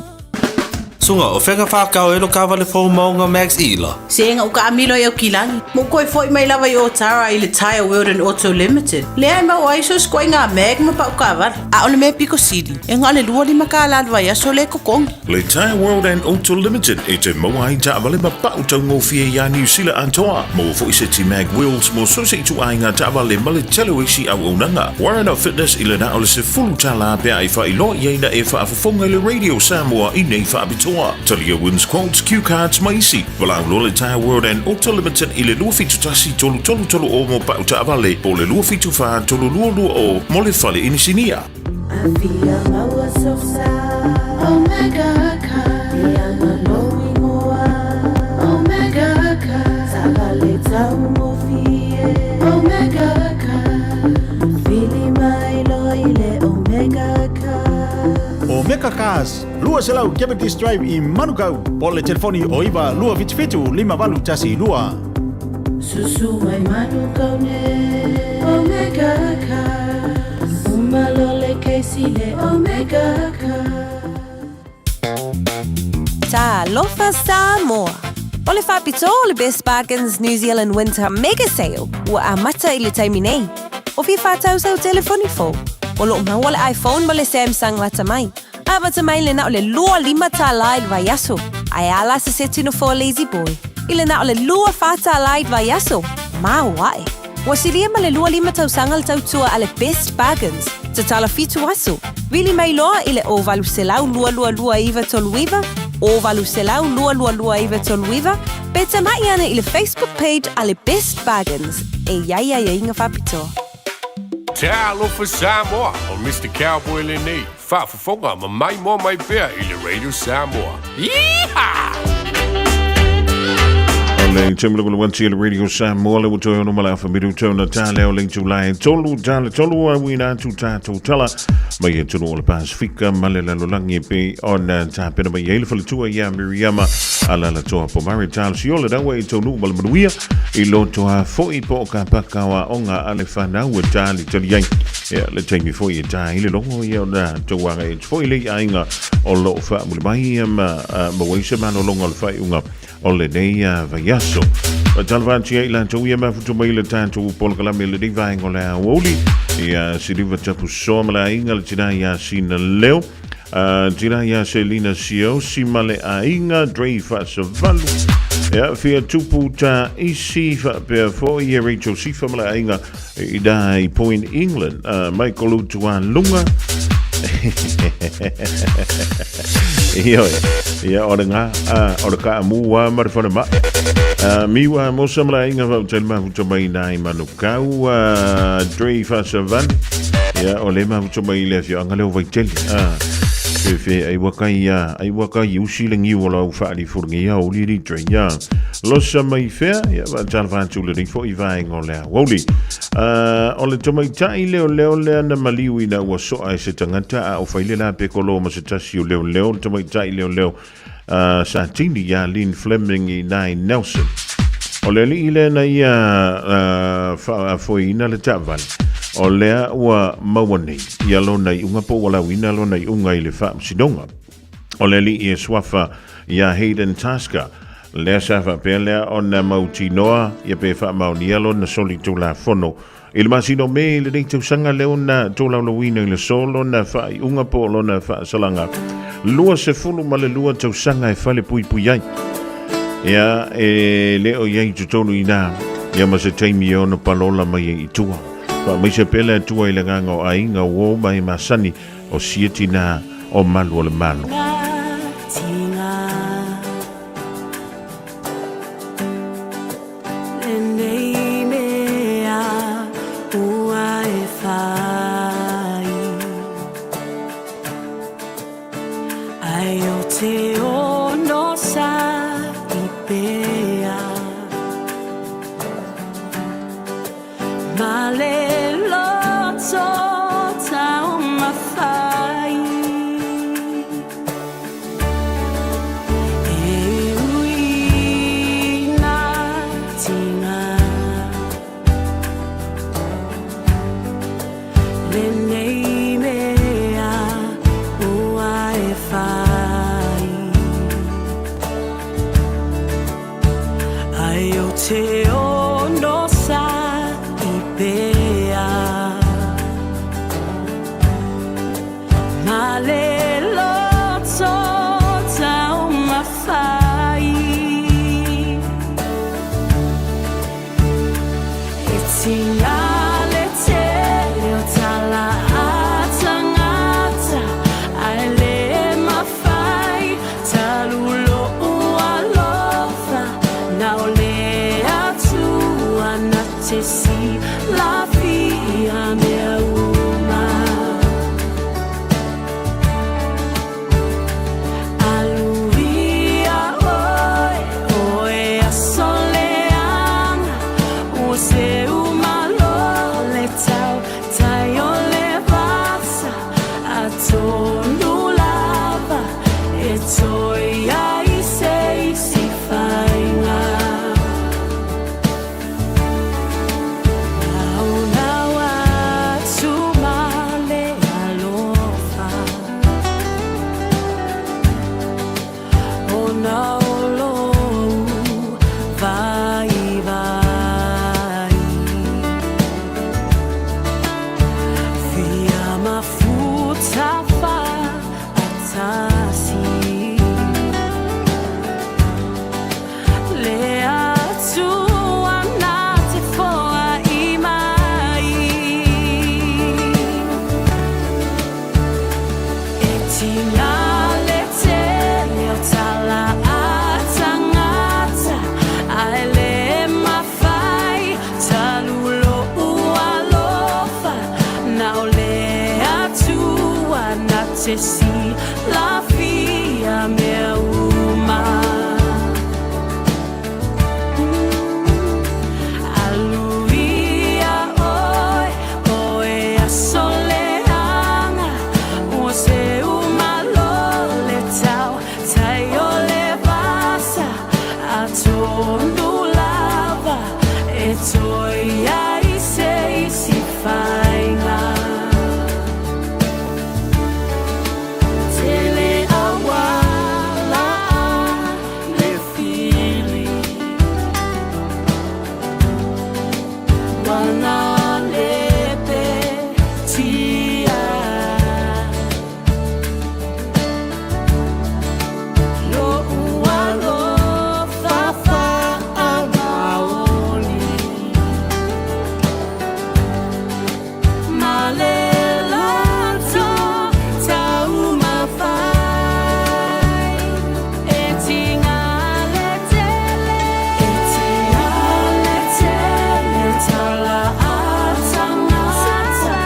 Suga, o fea ka whākau e lo kāwale fou maunga Max Ila? Sega u kaamilo i Aukilani, ma ua toe foi mai lava i Otara i le Tyre World and Auto Limited, lea e maua ai so se ituaiga mag ma pau taavale. A o le mea pito sili, e na o le 25 kālā le vaiaso lea e totogi. Le Tyre World and Auto Limited e te maua ai taavale ma pau taugofie iā Niu Sila atoa. Maua foi seti mag wheels mo so se ituaiga taavale ma le tele o isi auaunaga. Warren Fitness i le na o le $10 pe a e faailoa i ai na e faafofoga i le Radio Samoa i nei faapitoa. Talia Wins Quotes, Cue Cards ma isi. Valaau loa le Tyre World and Auto Limited i le 271 333 o mo pau taavale po o le 274 322 mo le fale inisinia. Afia maua sosa Omega car Ianga lou igoa Omega car Taavale taugofie Omega car Vili mai loa i le Omega car. Omega Cars, 200 Jeopardy Drive i Manukau, po o le telefoni o 9 277 5812. Susu mai Manukau nei Omega Cars Uma loa le kesi le Omega Cars. Talofa Samoa! O le faapitoa o le Best Bargains New Zealand Winter Mega Sale ua amata i le taimi nei. O fia faatau sau telefoni fou? O lo o maua le iPhone ma le Samsung lata mai. Amata mai le na o le 25 tālā i le vaiaso, ae a la se seti nofoa Lazy Boy i le na o le 24 tālā i le vaiaso, maoae! Ua silia ma le 25 tausaga le tautua a le Best Bargains, tatala 7 aso, vili mai loa i le 0800 222 939, 0800 222 939, pe tama'i ane i le Facebook page a le Best Bargains e i ai aiaiga faapitoa. Talofa Samoa, o Mister Cowboy lenei, faafofoga ma maimoa mai pea i le Radio Samoa. Yeehaw! O le taimi loko le wanti le Radio Samoa le ua toe ono ma le afa miru tau na tā leo le itulā e tolu tā le tolu a uina atu tātou tala mai e tonu o le Pasifika ma le lalolagi e pei ona tapena mai ai le faletua iā Miriama Alalatoa Pomare Talosi o le raua i taunuu ma le manuia i loto a fo'i po o ka paka o aoga a le fanau e talitali ai. Ia, le taimi foi e tā ai le logo ia ona tauaga e fo'i le aiga o loo faamuli mai ma maua ai se malologa o le faaiuga o lenei vaiaso. Faatalofa atu ia i latou ia mafuta mai le tatou polokalame i lenei vaega o le aoauli. Ia Siliva Tapusoa ma le aiga le tina ia Sina Leo. Tina ia Selina Siosi ma le aiga Dre Faasavalu. Ia fia tupu ta isi faapea foi ia Rachel Sifa ma le aiga i da i Point England. Michael Utualunga. Ioe, ia o le ngā, o le ka mua ma le whare ma. Miwa mo sa mala inga whau tele mahuta mai nā i Manukau, Dre Fasavan. Ia o le mahuta mai le afio anga leo vaitele. Fe fe ai waka ia, ai waka i usi le ngiu o lau whaali furungi ia o liri Dre ia. Losa mai fea, ia wa tala whātu le rifo i vaenga o le awauli. O le tamaitai leoleo lea na maliu ina ua soa e se tagata a o faile la pe kolo ma se tasi o leoleo le tamaitai leoleo sa tini iā Lynn Fleming i nai Nelson. O le alii lea na ia faafoeina le taavale, o lea ua maua nei ia lona iuga po ua lauina lona iuga i le faamasinoga. O le alii e suafa iā Hayden Tasker, lea sa faapea lea ona mautinoa ia pe faamaonia lona solitulafono. I le masina o Me i lenei tausaga lea ona tolaulauina i le so lona faaiuga po o lona faasalaga 22 tausaga e falepuipui ai. Ia, e le o i ai i totonu i nā, ia ma se taimi e ono palola mai ai i tua. Faamaise pea le Atua i le agaga o aiga, uo ma e masani, O sia tinā o malu o le Malo. Lenei mea ua e fai. Ai o te ono sa i pea. Ma le loto taumafai. E tina le tele o tala a tangata, Ae le mafai talu lou alofa, Na o le Atua na te silafia mea uma. Aluia oe, oe aso leaga, Ua seu malo le tau tai o le vasa, Atonu lava e toe ai se isi faiga. Naonao atu ma le alofa, Ona o lou vaivai. Fia mafuta faatasi. Le Atua na te foai mai. E tina le tele o tala a tangata, Ae le mafai talu lou alofa, Na o le Atua na te silafia mea uma. Aluia oe, oe aso leaga, Ua seu malo le tau tai o le vasa, Atonu lava e toe ai se isi faiga. Tele auala le fili, Wana le petia. Lo'u alofa faamaoni. Ma le loto taumafai. E tiga le tele, E tiga le tele o tala a tagata,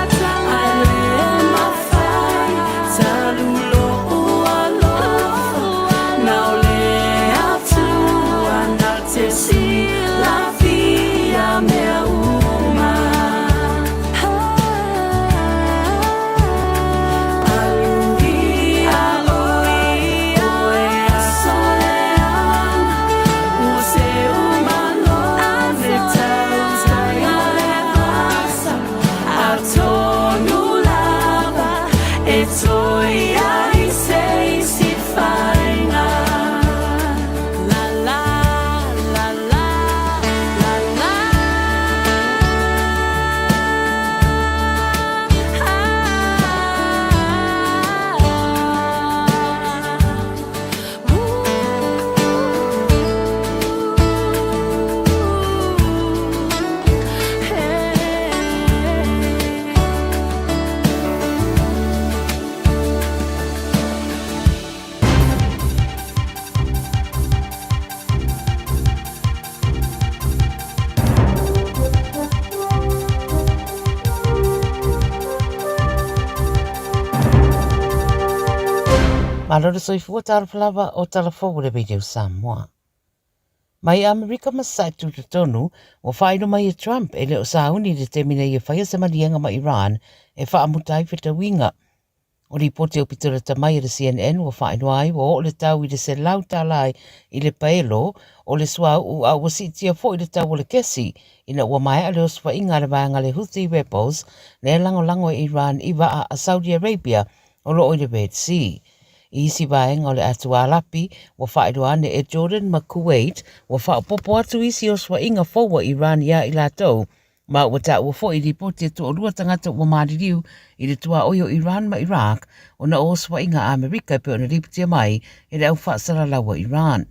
Ae le mafai talu lou alofa, Na o le Atua na te silafia mea uma. Aluia oe, oe aso leaga, Ua seu malo le tau tai o le vasa, Atonu lava e toe ai se isi faiga. La la la la la la. Malo le soifua talofa lava o tala fou o le Radio Samoa. Mai Amerika ma Sasae Tutotonu, ua faailo mai e Trump e le o sauni i le taimi nei e faia se maliega ma Iran e faamuta ai fetauiga. O lipoti aupito lata mai a le CNN ua faailoa ai ua oo le tau i le $100 i le paelo o le suauu a ua siitia foi le tau o le kesi ina ua maea le osofaiga a le vaega a le Houthi Rebels lea e lagolago e Iran i vaa a Saudi Arabia o lo o i le Red Sea. I isi vaega o le Atua Arapi, ua faailoa ane e Jordan ma Kuwait ua faaopoopo atu isi osofaiga fou a Iran iā i latou Ma ua taua foi i lipoti e toalua tagata ua maliliu i le tuaoi o Iran ma Iraq ona o osofaiga a Amerika e pei ona lipotia mai e le au faasalalau a Iran.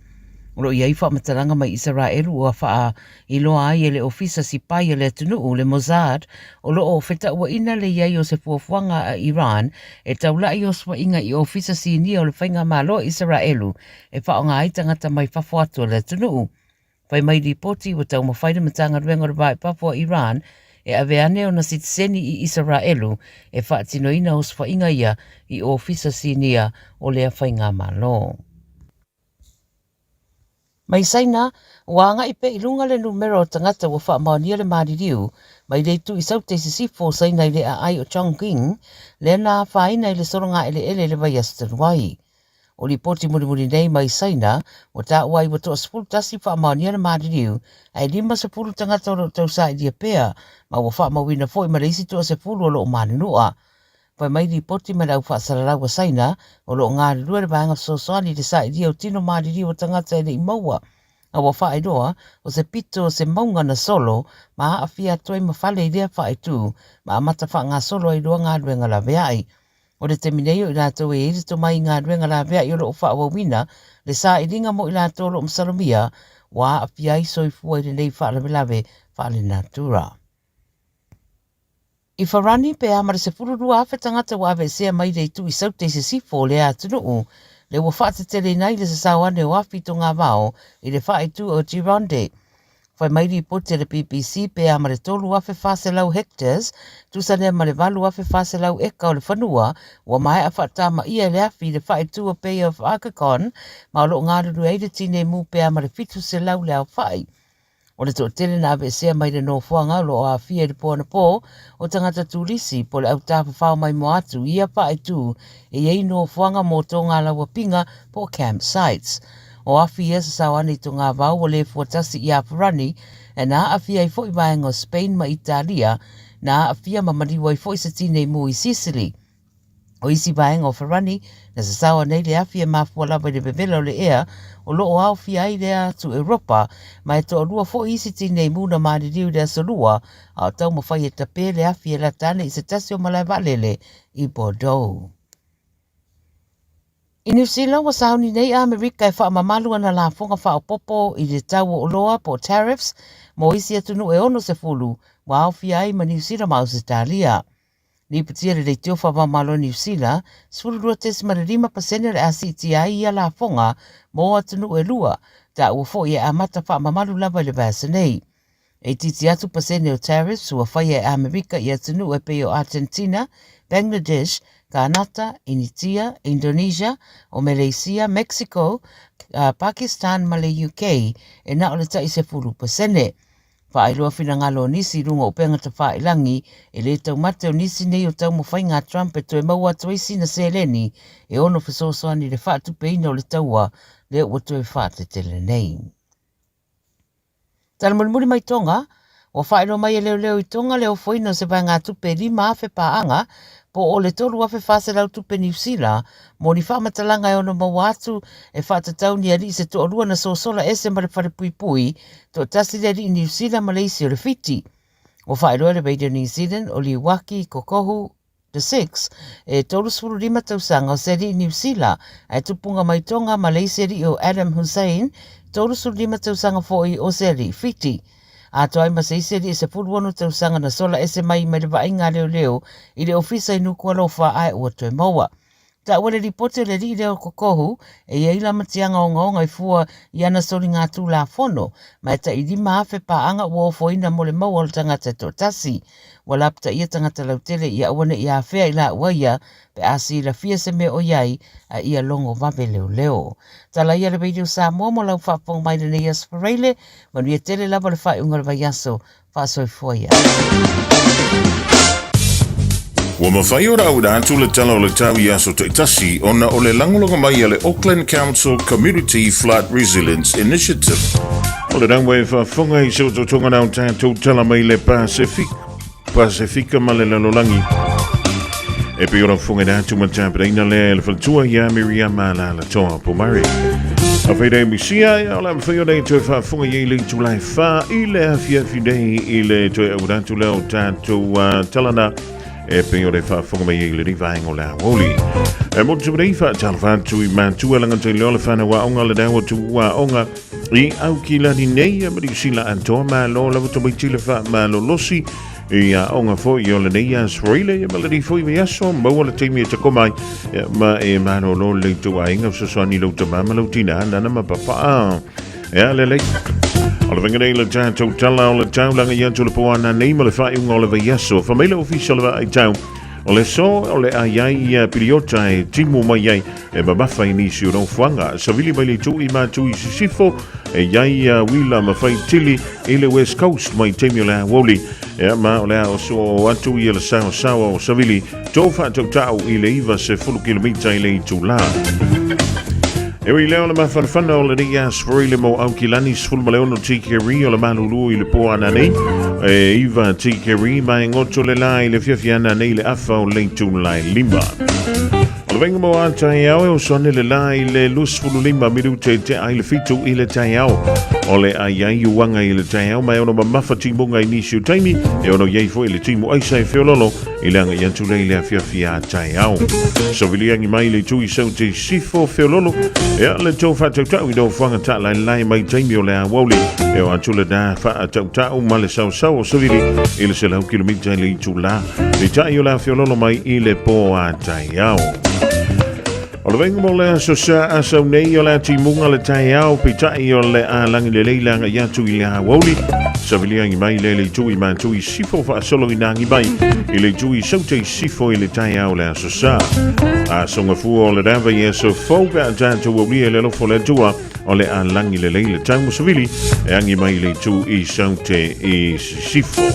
O lo o i ai faamatalaga mai Isaraelu ua faailoa ai e le Ofisa Sipai a le atunuu, le Mossad, o lo o fetauaina le i ai o se fuafuaga a Iran e taulai osofaiga i ofisa sinia o le faigamalo a Isaraelu e faaaoga ai tagata mai fafo atu o le atunuu. Fai mai lipoti ua taumafai le Matagaluega o le Va i Fafo a Iran e ave ane ona sitiseni i Isaraelu e faatinoina osofaiga ia i ofisa sinia o lea faigamalo. Mai Saina, ua agai pea i luga le numera o tagata ua faamaonia le maliliu mai le itu i Saute i Sisifo o Saina i le aai o Chongqing, lea na afaina i le sologa eleele i le vaiaso talu ai. O lipoti mulimuli nei mai Saina, ua taua ai ua toa-11 faamaonia le maliliu, ae 50 tagata o lo o tausailia pea, ma ua faamauina foi ma le isi toa-10 o lo o manunua. Fai mai lipoti mai le au faasalalau a Saina, o lo o galulue le vaega fesoasoani i le sailia o tino maliliu o tagata e le i maua, a ua faailoa o se pito o se mauga na solo ma aafia atu ai ma fale i lea faaitu ma amata faagasolo ai loa galuega laveai. O le taimi nei o i latou e i ai le tomai i galuega laveai o lo o faaauauina le sailiga mo i latou o lo o masalomia ua aafia ai soifua i lenei faalavelave faalenatura. I Farani, pe a ma le 12,000 tagata ua aveesea mai le itu i Saute i sisifo o lea atunuu, lea ua faateteleina ai le sasao ane o afi togavao i le faaitu o Gironde. Fai mai lipoti a le BBC pe a ma le 3,400 hectares, tusa lea ma le 8,400 eka o le fanua, ua maea faatamaia e le afi i le faaitu o Bay of Arcachon, ma o lo o galulue ai le tinei mu pe a ma le 700 le aofai. O le toatele na aveesea mai le nofoaga o lo o aafia i le po anapō o tagata turisi po o le au tafafao maimoa atu i ia faaitu e i ai nofoaga mō tō-ngā-lauapinga po o camp sites. O afi ia sasao ane i Togavao ua le fuatasi i Afarani e na aafia ai foi vaega o Spain ma Italia, na aafia ma maliu ai foi se tinei mu i Sicily. O isi vaega o Farani, na sasao ane ai le afi e mafua lava i le vevela o le ea o lo o aofia ai lea atu Europa, ma e toalua foi isi tinei mu na maliliu i le aso Lua, a o taumafai e tapē le afi e lata ane i se tasi o malae vaalele i Bordeaux. I Niu Sila, ua sauni nei a Amerika e faamamalu ana lafoga faaopoopo i le tau o oloa po o tariffs mo isi atunuu e 60 ua aofia ai ma Niu Sila ma Ausetalia. Lipotia le leitio faava-o-Malo Niu Sila, 12.5% o le a siitia ai ia lafoga mo atunuu e lua, taua foi e amata faamamalu lava i le vaiaso nei. E itiiti atu pasene o tariffs ua faia e Amerika i atunuu e pei o Argentina, Bangladesh, Kanata, Initia, Indonesia, o Meleisia, Mexico, Pakistan ma le UK e na o le tai 10%. Faailoa finagalo o nisi i luga o upega tafailangi, e le taumate o nisi nei o taumafaiga a Trump e toe maua atu ai sina seleni e ono fesoasoani i le faatupeina o le taua lea ua toe faatetele nei. Tala mulimuli mai Tonga, Ua faailoa mai e leoleo i Tonga le ofoina o se vaegatupe e 5,000 paaga po o le 3,400 tupe Niu Sila mo ni faamatalaga e ono maua atu e faatatau ni alii se toalua na sosola ese ma le falepuipui toatasi le alii Niu Sila ma le isi o le Fiti. Ua faailoa e le Radio New Zealand o Liuaki Kokohu The Six, e 35 tausaga o se alii Niu Sila, ae tupunga mai Tonga ma le isi alii o Adam Hussain, 35 tausaga foi o se alii Fiti. Atoa ai ma se isi alii e 16 tausaga na sola ese mai mai le vaaiga a leoleo i le ofisa i Nukualofa ae ua toe maua. Taua le lipoti o le alii lea o Kokohu e i ai lamatiaga ogaoga i fua i ana soligatulafono, ma e tai 5,000 paaga ua ofoina mo le maua o le tagata e toatasi. Ua lapataia tagata lautele ia aua ne i afea i laua ia pe a silafia se mea o i ai a ia logo vave leoleo. Tala ia le Radio Samoa mo lau faafofoga mai lenei aso Faraile, manuia tele lava le faaiuga o le vaiaso. Faasoifua ia. Ua mafai ona auina atu le Tala o le Tau i aso taitasi ona o le lagolago mai a le Auckland Council Community Flood Resilience Initiative. O le raua e faafofoga i se otootoga na o tatou tala mai le Pacific, Pasifika ma le lalolagi. E pei ona fofoga atu ma tapenaina lea e le faletua ia Miriama Alalatoa Pomare. A feida e misia, ia o le mawhai o nei toe faafofoga i le itula e wha i le afiafi nei i le toe auina atu lea o tatou talana e pei o le faafofoga mai ai i lenei vaega o le aoauli. E motu nei faatalofa atu i matua lagata i leo le whanau aoga le dawa tuua aoga i Aukilani nei e Niu Sila atoa malo lava tamaiti le faamalolosi i aoga foi o lenei aso ile ia ma lenei foi vaiaso maua le taimi e tako mai ia, ma e malolo le tou aiga fesoasoani i lou tamā ma lou tinā nana ma papaa. Ea lelei. O le vaega nei le tatou tala o le taulaga i atu le poana nei ma le faaiuga o le vaiaso. Fa mai le ofisa o le vaai tau. O le so o le ai ai ia piliota e timu mai ai e mamafa i nisi o nofoaga. Savili mai le itu i mātu i sisifo e iai ia uila ma fai tili i le West Coast mai taimi o le aoauli. Ea ma o le a oso atu ia le saosaoa o Savili tō faatautau i le 90 kilomita i le itulā. E ui lea o le mafanafana o lenei aso i le mo Aukilani 16 tikeri o le malulu i le pō ana nei. E iva tikeri mai ngoto le la i le fiafia ana nei le afa o le itulā e lima. O le vaega mo a taeao e oso ane le la i le 25 minute i te ai le fitu i le taeao. O le ai ai uanga i le taeao mai ono mamafa timuga i nisi o taimi e ono iai foi le timu aisa e feololo i le agai atu lea i le afiafi a taeao. Soviliangi mai le itu i sau te sifo feololo ea le tau faatautau i nofoaga taalaelae mai taimi o le aoauli e o atu le na faatautau ma le saosao o savili i le 100 kilomita i le itulā. Peitai o le a feololo mai i le pō a taeao. O le vaega mo le aso sa asau nei o le a timuga le taeao, peitai o le a lagi lelei le agai atu i le aoauli. Saviliangi mai le le itu i mātu i sifo faasolo i nagi mai i le itu i saute i sifo i le taeao le aso sa. A songa fua o le rava i aso fou pe a tātou aulia i le alofa o le Atua o le a lagi lelei le tau masavili e agi mai le itu i saute i sisifo.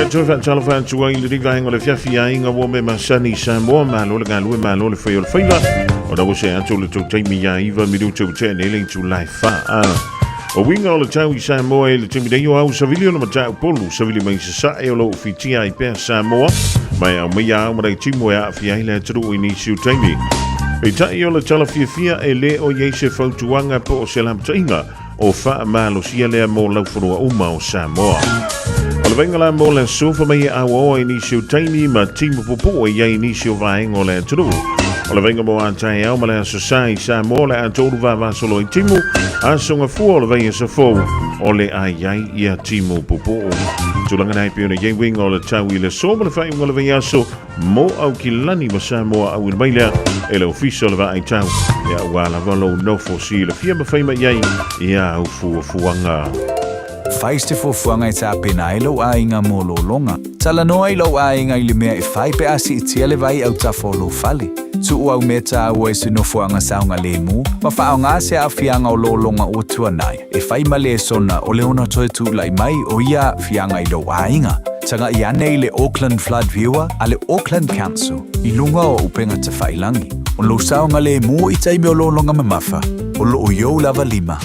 E toe faatalofa atu ai i lenei vaega o le fiafi aiga ua me masani i Samoa, malo le galue, malo le fai o le faiva. Ona ua se atu le tou taimi iā iva minute ua tea nei le itula e wha. O uiga o le tau i Samoa i le taimi nei o au savili o le Mataupolu, savili mai sasae o lou fitia ai pea Samoa, mai au mai au marai timu e aafia ai le atunuu i nisi o taimi. Peitai o le tala fiafia e le o i ai se fautuaga po o se lapataiga o faamalosia lea mo laufanua uma o Samoa. O le vaega la mo le aso fa mai e auaoa i nisi o taimi ma timu pupu'u e i ai i nisi o vaega o le atunuu. O le vaega mo a taeao ma le aso sa i Samoa o le a tolu vavasolo i timu, aso gafua o le vaiaso fou o le a i ai ia timu pupu'u. Tulaga na e pei ona i ai uiga o le tau i le aso ma le faaiuga o le vaiaso mo Aukilani ma Samoa auina mai lea e le Ofisa o le Vaai Tau ia ua lava lou nofo silafia ma fai mai ai ia au fuafuaga. Fai se fuafuaga e tapena ai lou aiga mo lologa. Talanoa i lou aiga i le mea e fai pe a siitia le vai autafa o lou fale. Tuu au mea taua i se nofoaga saogalemu ma faaaoga se aafiaga o lologa ua tuanai e fai ma lesona o le ono toe tulai mai o ia aafiaga i lou aiga. Tagai ane i le Auckland Flood Viewer a le Auckland Council i luga o upega tafailagi. O lou saogalemu i taimi o lologa mamafa, o loo i ou lava lima.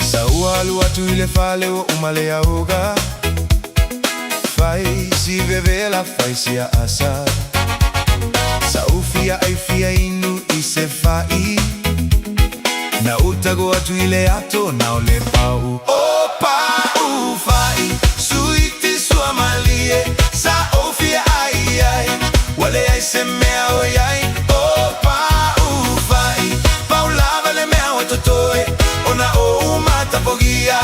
Sa ua alu atu i le fale ua uma le auga Fai si vevela fai si aasa Sa u fia ai fia inu i se fa'i Na utago atu i le ato na o le pau O pau fa'i suiti sua malie Sa ou fia ai ai Ua leai se mea o iai O pau fa'i Pau lava le mea o totoe Ona ou matapogia.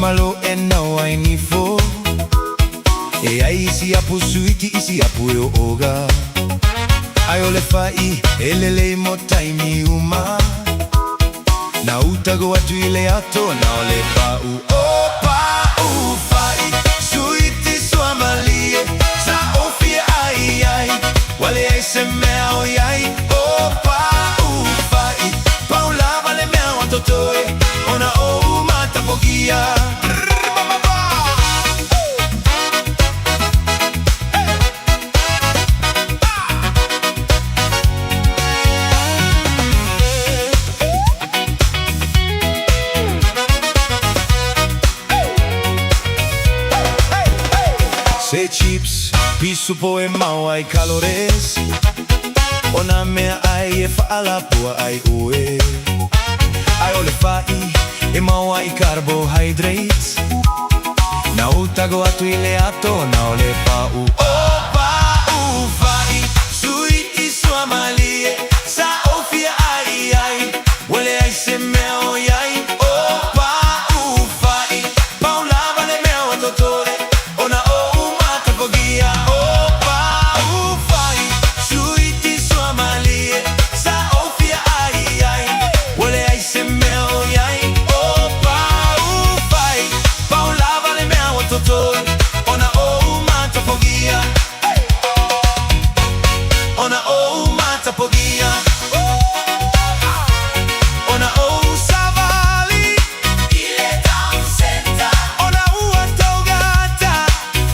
malo e nau ai nifo E ai isi apu suiti isi apu e o oga Ai o le fai e lelei mo taimi uma Na utago atu i le ato na o le pa'u O pa'u fai suiti suamalie Sa ofia ai ai Ua leai se mea o iai O pa'u fai Pau lava le mea ua totoe Ona ou matapogia Se chips, pisu po e mau ai calories O nā mea ai e whaalapua ai ue Ai o le whai e mau ai carbohydrates Na utago atu i le ato na o le pa'u O pa'u fai sui i suamalie Sa ofia ai ai Ua leai se mea o iai O pa'u fai Pau lava le mea ua totoe Ona ou matapogia O pa'u fai sui i suamalie Sa ofia ai ai Ua leai se mea o iai O pa'u fai Pau lava le mea ua totoe Ona ou matapogia Ona ou matapogia Ona ou savali I le town center Ona ua taugata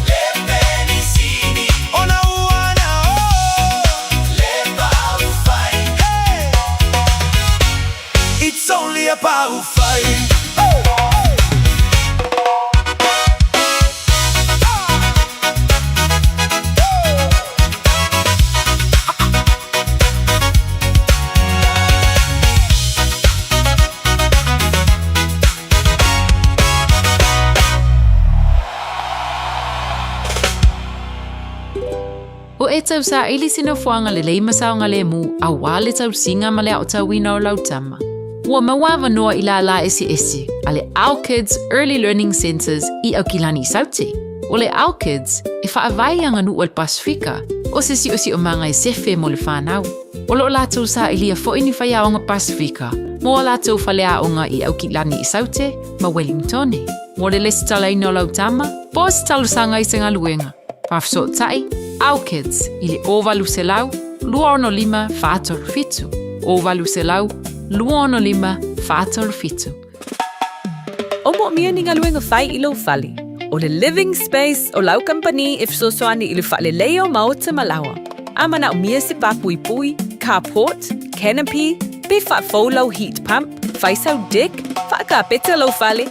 Le penisini Ona ua na o Le pa'u fai Hey It's only a pa'u fai O e tausaili se nofoaga lelei ma saogalemu auā le tausiga ma le aotauina o lau tama. Ua maua avanoa i lālā eseese a le Our Kids Early Learning Centres i Aukilani i Saute. O le Our Kids, e faavae i aganuu a le Pasefika, o se siosiomaga e sefe mo le whānau. O loo lātou sailia fo'i ni faiaoga Pasefika mo a lātou faleaoga i Aukilani i Saute ma Wellingtone. Mo le lesitalaina o lau tama, po o se talosaga i se galuega. Faafesootai, Our Kids, i le 0800 265 437. 0800 265 437. O moomia ni galuega fai i lou fale. O le Living Space o lau kamupani e fesoasoani i le faaleleia o maota ma laoa. A manaomia se pāpuipui, carport, canopy, pe faafou lau heat pump, fai sau deck, faakapeta lou fale,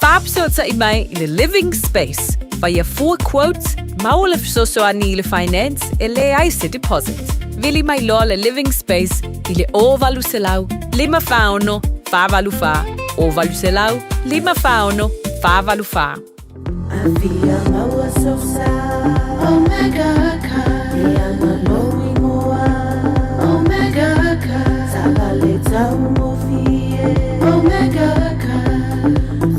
Faafesootai mai i le Living Space, faia fua quote, maua le fesoasoani i le finance e leai se deposit. Vili mai loa le Living Space i le 0800 546 484, 0800 546 484. Afia maua sosa Omega Car Ianga lou ingoa Omega Car Taavale taugofie Omega Car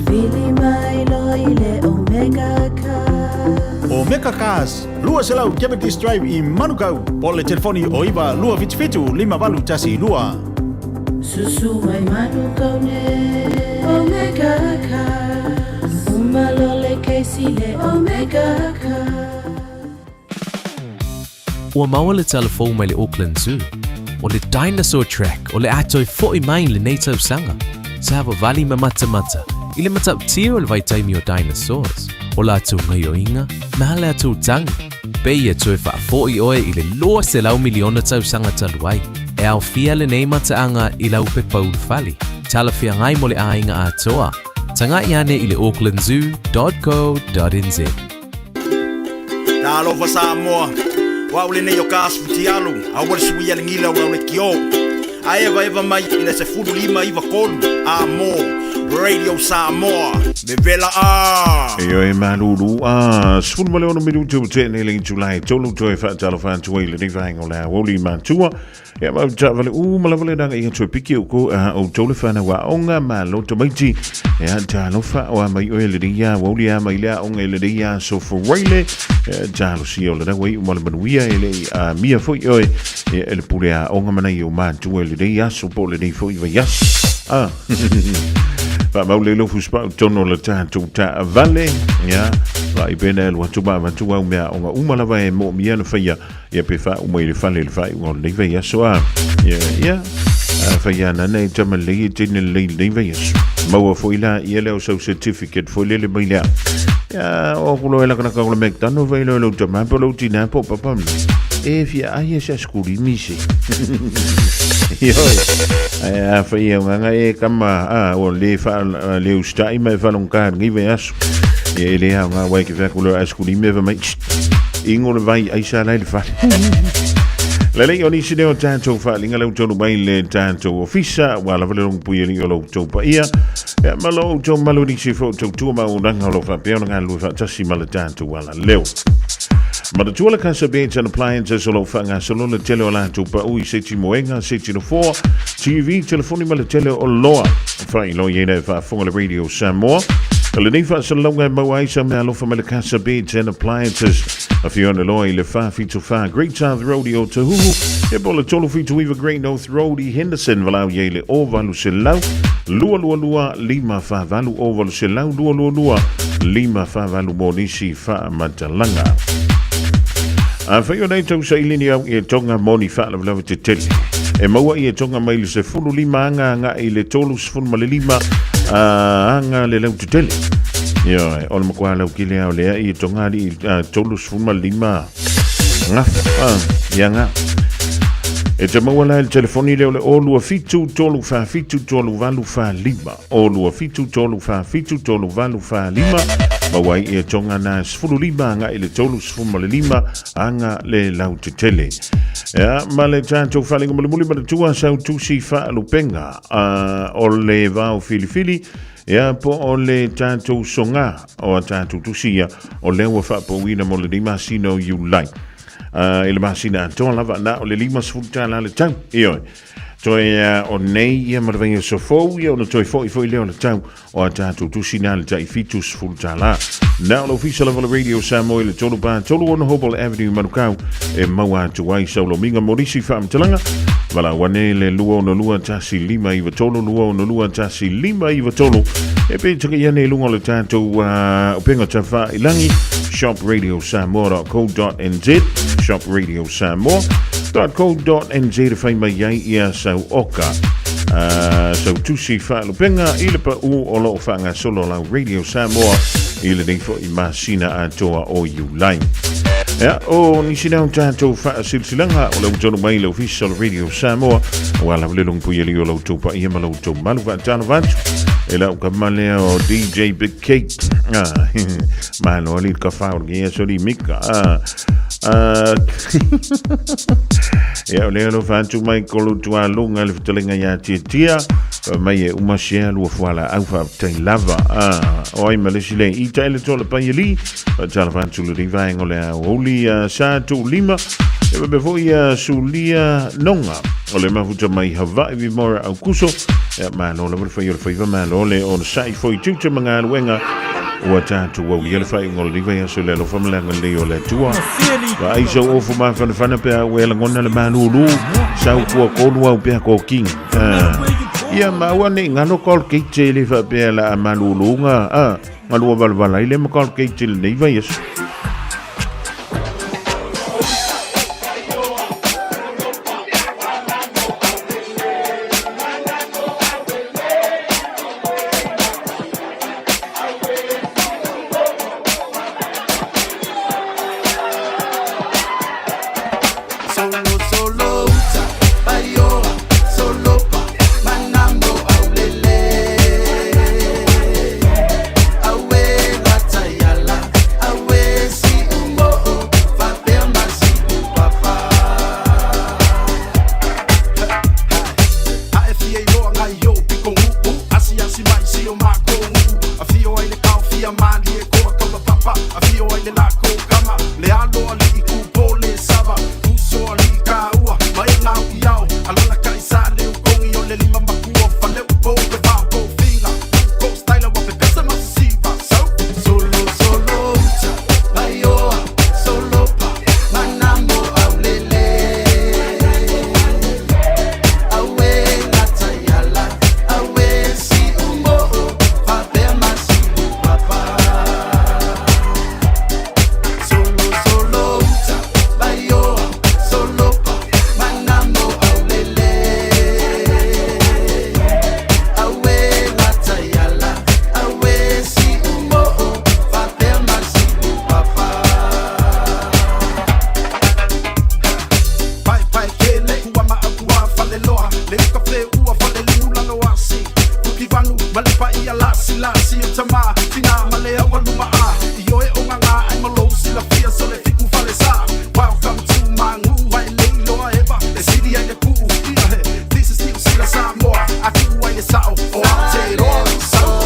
Vili mai loa i le Omega Car Omega Cars, 200 Cavendish Drive i Manukau, po o le telefoni o 9 277 5812. Susu mai Manukau nei Omega Cars Uma loa le kesi le Omega Cars. Ua maua le tala fou mai le Auckland Zoo, o le Dinosaur Track o le a toe fo'i mai i lenei tausaga. Savavali ma matamata i le matautia o le vaitaimi o dinosaurs, o latou gaioiga ma a latou tagi. Pei e toe faafo'i oe i le 200 miliona tausaga talu ai. E aofia lenei mataaga i lau pepa ulufale, talafeagai mo le aiga atoa. Tagai ane i le aucklandzoo.co.nz. Talofa Samoa, o au lenei o Kas Futialu, aua le suia le gila o lau lekiō. A e evaeva mai i le 15 9 3, a mō. Radio Samoa, me vela a. Ioe malulu a 16 minuti ua tea nei le Julai 3 toe faatalofa atu ai lenei vaega o le aoauli matua. Ia ma taavale uma lava le naga ia toe piki o ko a outou le whanau aoga malo tamaiti. Ia talofa o a mai oe lenei ia aoauli a mai le aoga i lenei aso Faraile. Ia talosia o lena ua iu ma le manuia e le i amia foi oe ia e le pule aoga ma nai ou matua i lenei aso po o lenei foi vaiaso. Ah. Faamau le lofu spau tonu o le tatou taavale. Ia, vaai pea na alu atu ma avatu au mea aoga uma lava e moomia na faia. Ia pe faauma i le fale i le faaiuga o lenei vaiaso a. Ia, ia. A faia ana nei tama lelei e teine lelei i lenei vaiaso. Maua foi la ia lea o sau certificate foi lele mai lea. Ia, o ku loa e lakalaka o le McDonald vai loa i lou tama po o lou tinā po o papa mna. E fia ai e se askulimi se. Ioe. Ae a fai e nganga e kama a o le fa le ustai mai fa long ka ngi ve aso. Ia e le au ngā wai ke whaku loa askulimi e fa mai. Ingo le vai ai sa lai le fale. Lelei o nisi lea o tatou faaaliga lea ua taunuu mai le tatou ofisa ua lava le logopui alii o lo outou paia ia ma lo outou malu nisi foi o tautua ma auaunaga o lo o faapea ona galulue faatasi ma le tatou alaleo. Manatua le Casa Beds and Appliances o lo o faagasolo le tele o latou pau i seti moega, seti nofoa, TV, telefoni ma le tele o loa. Faailoa i ai e faafofoga le Radio Samoa. O lenei faasalalauga e maua ai sa meaalofa mai le Casa Beds and Appliances. Afio ane loa i le 474 Great South Road i Otahuhu, e po le 379 Great North Road i Henderson, valaau i ai le 0800 222 548 0800 222 548 mo nisi faamatalaga. Afai o nei tausaili ni au i e tonga mo ni faalavelave tetele. E maua i e tonga mai le 15 aga agai i le 35 aga le lautetele. Ioe, o le makuā laukele a o lea i e tonga ali i 35 gafa, ia ga. E te maua la i le telefoni lea o le 027 347 3845. O 27 347 3845. Maua ai e tonga na 15 agai i le 35 aga le lautetele. Ia, ma le tatou faaliga mulimuli manatua sau tusi faalupenga o le vao filifili, ia po o le tatou soga o a tatou tusi ia, o lea ua faapauina mo lenei masina o Iulai. I le masina atoa lava na o le 50 tala le tau. Ioe. Toe o nei ia ma le vaiaso fou ia ona toe foi foi lea o le tau o a tatou tusi na le tai 70 tala. Na o le ofisa lava o le Radio Samoa i le 3 3 6 Hobble Avenue Manukau e maua atu ai sau lomiga mo nisi faamatalaga. Valaau ane le 262 1593 262 1593 e pe takai ane i luga o le tatou upega tafailangi shopradiosamoa.co.nz shopradiosamoa.co.nz e fai mai ai ia sau oka sau tusi faalupenga i le pau o loo faagasolo lau Radio Samoa i lenei foi masina atoa o Iulai. Ia, o nisi na o tatou faasilasilaga o le ua taunuu mai le ofisa o le Radio Samoa aua lava le logopui alii o la outou paia ma la outou malu faatalofa atu e lau kama lea o DJ Big Kate. Ah, malo ali le kafa o le aso li mika. Ah, ah, ia o lea alofa atu mai kolu tualuga le fetalaiga ia Tiatia mai e uma sea lua fuala au faafetai lava. Ah, o ai ma le isi le i taele toa le pai ali faatalofa atu lenei vaega o le aoauli sa tuulima e faapea foi ia Sulia Noga o le mafuta mai Hawaii Vimora Aukuso. Ia malo lava le fai o le faiva, malo le onosai foi tiute ma galuega ua tatou aulia le faaiuga o lenei vaiaso i le alofa ma le agalelei o le Atua. Vaai sau ofu mafanafana pe a ua e lagona le malūlū sau kua kolu au pea koking. Ia ma aua nei galo Colgate le faapea la a malūlūga galua valavala ai le ma Colgate i lenei vaiaso. Ma le paia lasilasi o tamā, tinā ma le aualumaa, ioe o gagā ai ma lou silafia so le fiku falesa. Welcome to Magu ai le iloa eva e sili ai le pu'u ia he. This is Niu Sila Samoa, a kū ai le sa'o o Aotearoa. Sau.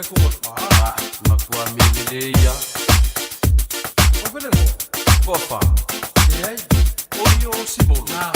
Ah, matua mea lelei lava. O Felegoa? Po o fā? Leai. O ia o Simolo? Na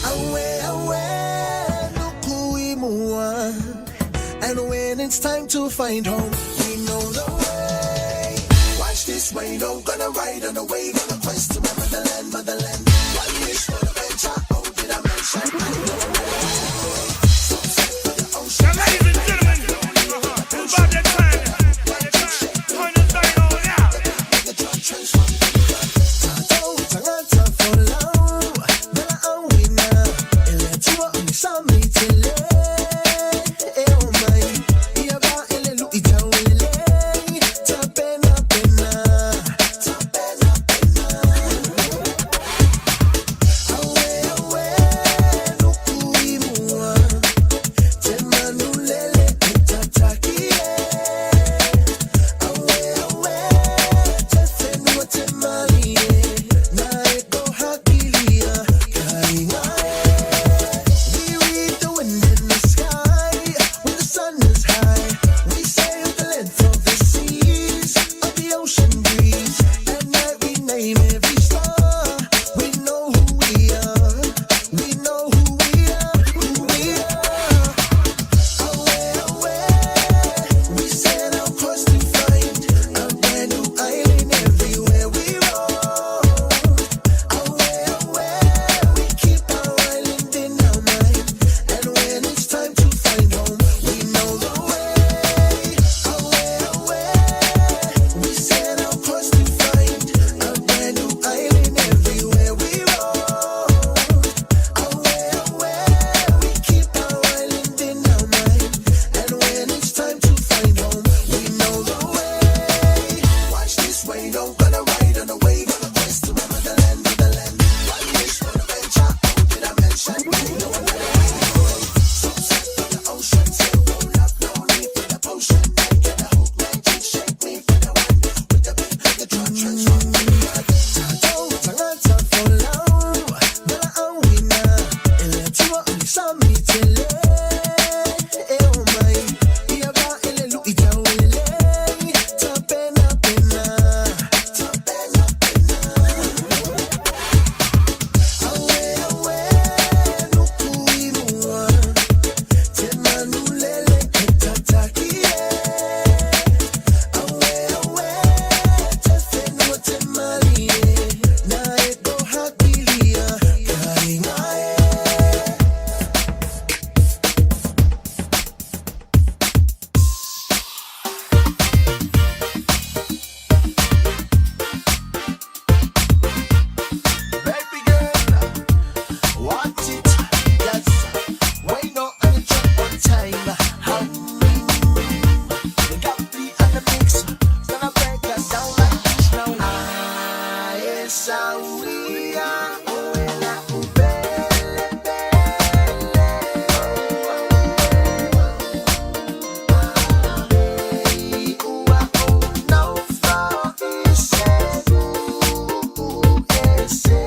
Awe, awe, nuku i mua. And when it's time to find home, we know the way. Watch this radio, gonna ride on the wave on a quest to my motherland, motherland. One wish for the venture, oh, did I mention? I know Now, ladies and gentlemen, it's about that time. Turn this thing on out. We read the wind in the sky when the sun is high. We sail the length of the seas, of the ocean breeze. At night we name every star. We know who we are. We know who we are. Who we are. Away, away. We set our course to find a brand new island everywhere we roam. Away, away. We keep our island in our mind. And when it's time to find home, we know the way. Away, away. We set our course to find a brand new island everywhere we roam. Away, away. We keep our island in our mind. And when it's time to find home, we know the way. Watch this way, don't gonna ride on the wave on the quest to my motherland, motherland. One wish for the venture, oh, did I mention? We know another way. Sunset for the ocean, so roll up, no need for the potion. Get a hook, magic, shake me for the one. With the beat, the drum, transform me. Tagata folau, nala auina, ele tua o sami tele. E o mai, ia va ele lu i tau ele ta pena pena, ta pena pena. Awe awe, nuku i mua, te manulele e tataki e. Awe awe, te whenua te malie, na e kohakilia, kainga e. Baby girl, want it? Yes. Why not on the track one time? We got the on the mix. Gonna break us down like this now. Ah, yes, we are. Oh, ela, ubele, bele. Ua, oh, no, for ise, ese.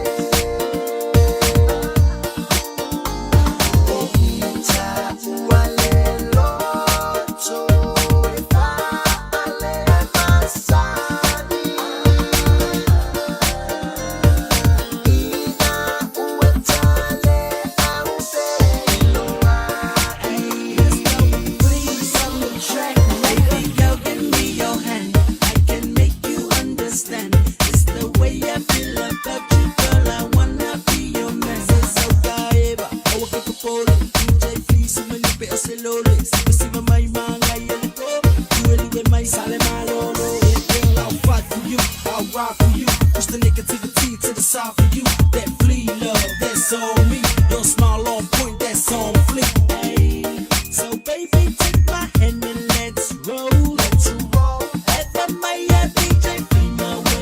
aside for you. That flea love, that's on me. Your smile on point, that's on fleek. Hey, so baby, take my hand and let's roll. Let's roll. At the Maya DJ, free my way.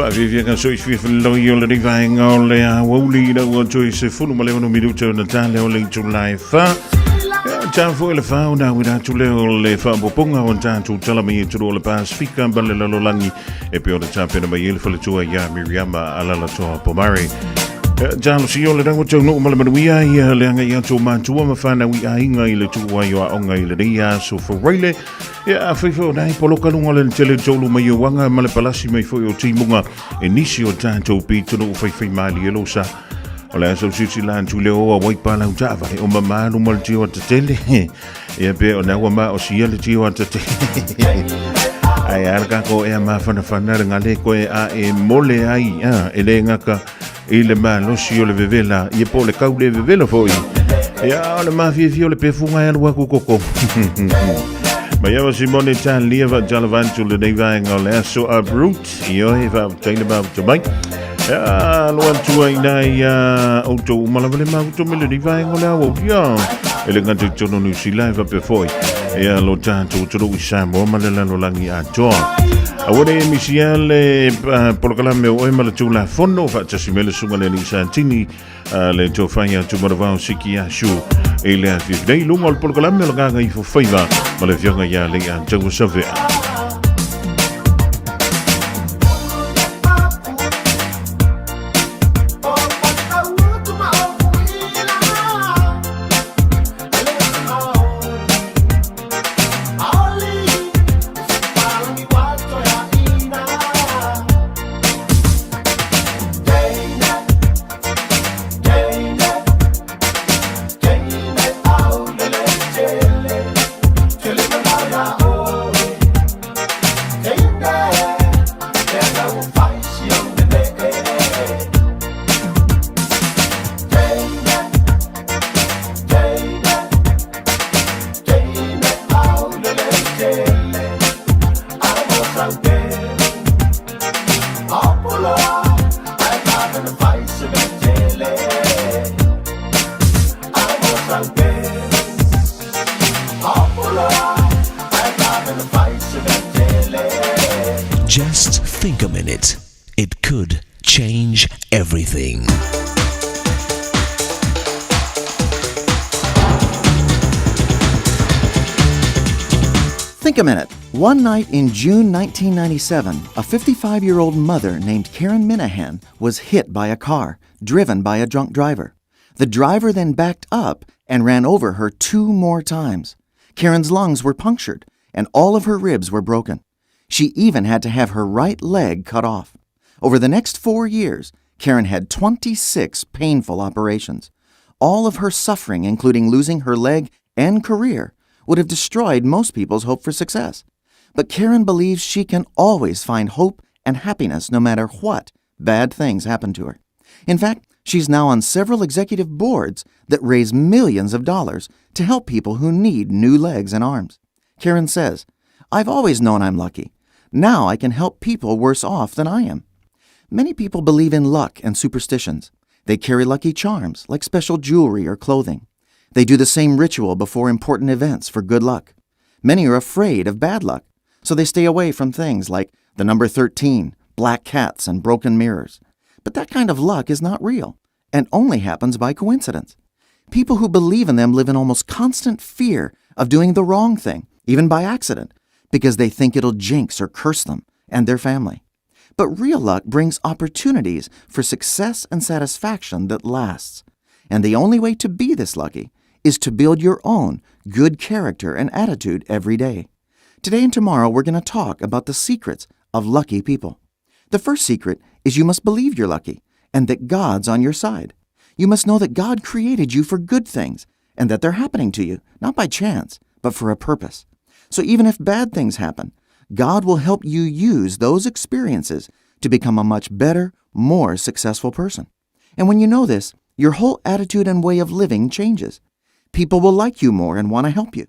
Faafiafiaga soifia feloi o lenei vaega o le aoauli ina ua toe 16 minute ona tale o le itula e fa. Ia, ta foi le fa ona auina atu lea o le faaopoopoga o tatou tala mai e tulu o le Pasifika ma le lalolagi e pei ona tapena mai ai le faletua ia Miriama Alalatoa Pomare. Ia, talosia o lena ua taunuu ma le manuia ia le agai atu o matua ma fanau i aiga i le tuu ai o aoga i lenei aso Faraile. Ia, afai foi o nai poloka luga o le tele tolu mai o anga ma le palasi mai foi o timuga e nisi o tatou pitonuu faifai malie lo sa. O le aso sisi la antu le oa wai palau taavale o mamalu ma le tio atatele. Ia pe o na ua ma o sia le tio atatele. Ai ara ka ko e mafanafana le ngale koe a e mole ai a e le ngaka i le malosi o le vevela ia po o le kau le vevela foi ia o le mafiafia o le pefuga e alu aku koko Mai awa Simone Talia va Jalavantu le nei vaega o le aso uproot i oe faafetai le mafuta mai. Ia alo atu ai nai ia outou uma lava le mafuta mai lenei vaega o le aoauli ia. E le gata i totonu o Niu Sila e faapea foi ia lo tatou atunuu i Samoa ma le lalolagi atoa. Aua ne i misia le polokalame o oe ma le Tulafono faatasi mai le susuga le alii Santini le tofa ia Tumanavao Siki Asu i le afiafi nei i luga o le polokalame o le Gagaifofaiva ma le afioga ia Leiataua Savea. Just think a minute. It could change everything. Think a minute. One night in June 1997, a 55 year old mother named Karen Minahan was hit by a car, driven by a drunk driver. The driver then backed up and ran over her two more times. Karen's lungs were punctured and all of her ribs were broken. She even had to have her right leg cut off. Over the next 4 years, Karen had 26 painful operations. All of her suffering, including losing her leg and career, would have destroyed most people's hope for success. But Karen believes she can always find hope and happiness no matter what bad things happen to her. In fact, she's now on several executive boards that raise millions of dollars to help people who need new legs and arms. Karen says, I've always known I'm lucky. Now I can help people worse off than I am. Many people believe in luck and superstitions. They carry lucky charms, like special jewelry or clothing. They do the same ritual before important events for good luck. Many are afraid of bad luck, so they stay away from things like the number 13, black cats, and broken mirrors. But that kind of luck is not real and only happens by coincidence. People who believe in them live in almost constant fear of doing the wrong thing, even by accident, because they think it'll jinx or curse them and their family. But real luck brings opportunities for success and satisfaction that lasts. And the only way to be this lucky is to build your own good character and attitude every day. Today and tomorrow, we're going to talk about the secrets of lucky people. The first secret is you must believe you're lucky and that God's on your side. You must know that God created you for good things and that they're happening to you, not by chance, but for a purpose. So even if bad things happen, God will help you use those experiences to become a much better, more successful person. And when you know this, your whole attitude and way of living changes. People will like you more and want to help you.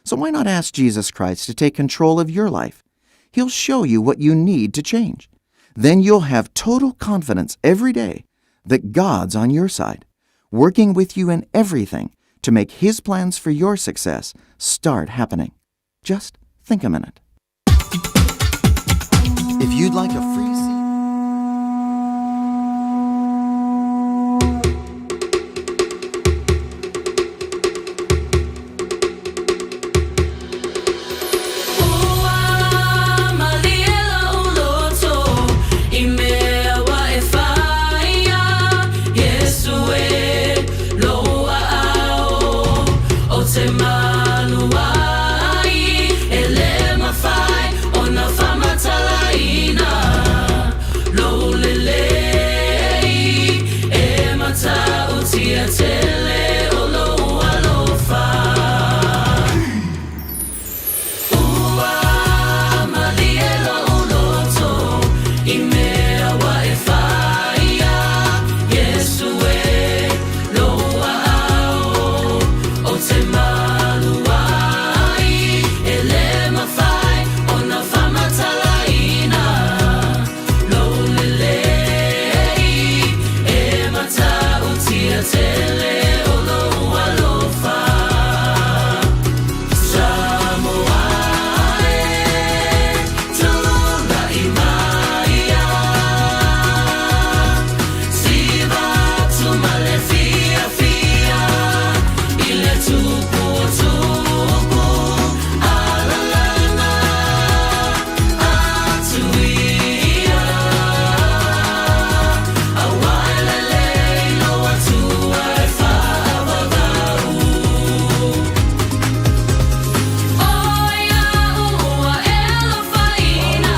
So why not ask Jesus Christ to take control of your life? He'll show you what you need to change. Then you'll have total confidence every day that God's on your side, working with you in everything to make His plans for your success start happening. Just think a minute. If you'd like a free matautia tele o lou alofa. Ua malie lou loto i mea ua e faia, Iesu e, lou aao ou te malu ai, e le mafai ona faamatalaina lou lelei, e matautia tele o lou alofa. Samoa e, tulai maia, siva atu ma le fiafia i le Tupu o tupu, alalaga atu ia, aua e lelei lou Atua e faavavau. O ia ua e alofaina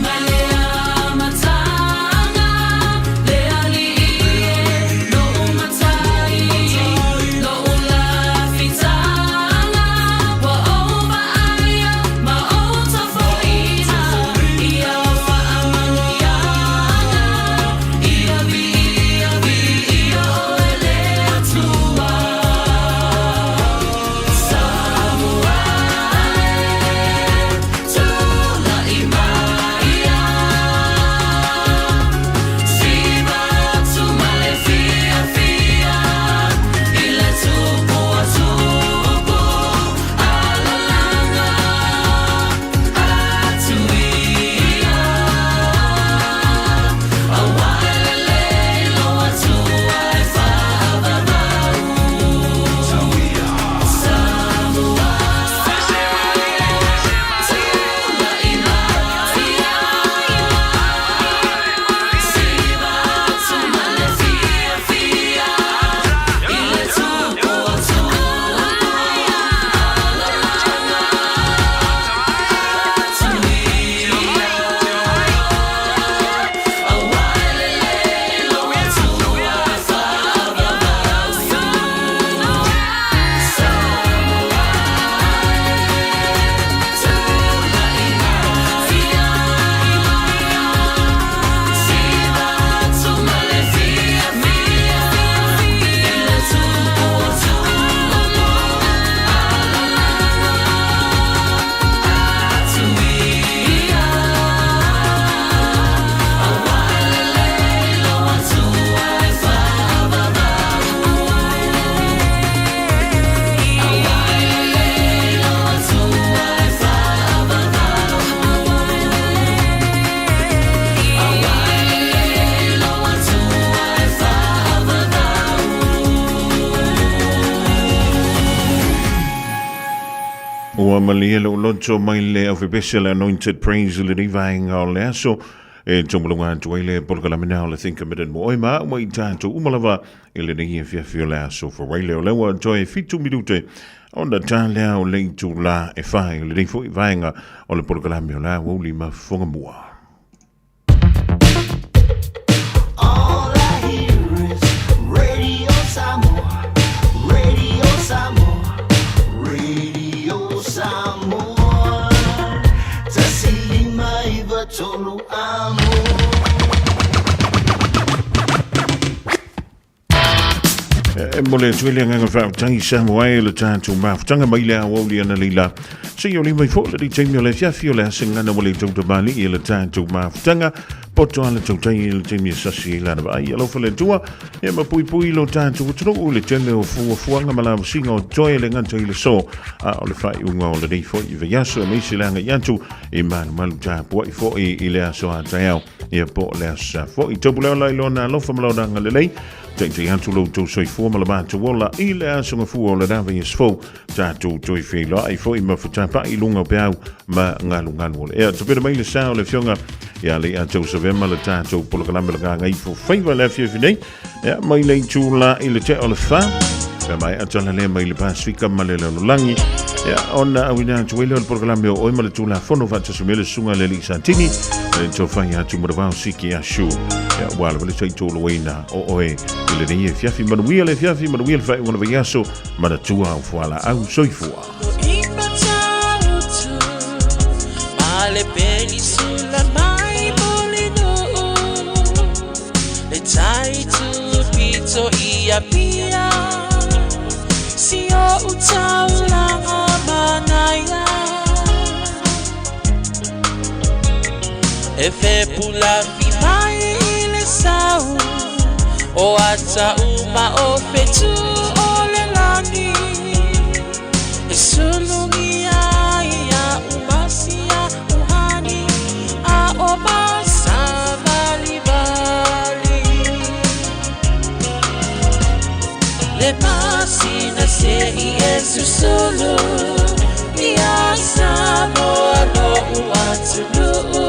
mai le amataga, le Alii e, lou Matai, lou lafitaga, ua ou vaaia ma ou tofoina i au faamanuiaga, ia viia, viia oe le Atua. Samoa e, tulai maia, siva atu ma le fiafia i le Tupu o tupu, alalaga atu ia, aua e lelei lou Atua e faavavau. Samoa tulai maia, siva atu ma le fiafia i le Tupu o tupu, alalaga atu ia, aua e lelei lou Atua e faavavau. Samoa tulai maia, siva atu ma le fiafia i le Tupu o tupu, alalaga atu ia, aua e lelei lou Atua e faavavau. Aua e lelei lou Atua e faavavau. Aua e lelei lou Atua e faavavau. Ua malie lou loto mai le aufepese le Anointed Praise i lenei vaega o le aso e taumalaga atu ai le polokalame o le Think a Minute mo oe ma au ma i tatou uma lava i lenei afiafi o le aso Faraile o lea ua toe 7 minute ona ta lea o le itula e 4 i lenei foi vaega o le polokalame o le aoauli ma fogamua. All I hear is Radio Samoa, Radio Samoa, Radio Samoa. 105 3 amo. E momoli atu ai le agaga faafetai Samoa e le tatou mafutaga mai le aoauli analeila seia oli mai foi lenei taimi o le afiafi o le asegana ua le tautamalii e le tatou mafutaga poto a le tautai i le taimi e sasi ai lana vaai. Alofa le Atua ia ma puipui lo tatou atunuu i le tele o fuafuaga ma lavasiga o toe le gata i le so a o le faaiuga o lenei foi vaiaso aemaise le agai atu i malumalu tapuai foi i le aso a taeao ia po o le aso sa foi. Taupuleola i lona alofa ma lona agalelei, taitai atu lo outou soifua ma le matou ola i le aso gafua o le lava i aso fou, tatou toe feiloai foi ma fetapa'i i luga o peau ma galugalu o le ea. Tapena mai le sa o le afioga ia Leiatau Savema le tatou polokalame le Gagaifo Faiva le afiafi nei, ia mai le itula i le tea o le 4, pe maea tala lea mai le Pasifika ma le lalolagi, ia ona auina atu ai lea o le polokalame o oe ma le Tulafono faatasi mai le susuga i le Alii Satini. Le tofai atu mo le vao siki asu. Ia ua lava le taitoloina o oe i lenei afiafi. Manuia le afiafi, manuia le faaiuga o le vaiaso, manatua au fualaau soifua. E fepulafi mai i le sau o ata uma o fetu o le lagi e sulugia ia umasia uhani a o masavalivali le masina se'i e susulu ia Samoa lo'u atunuu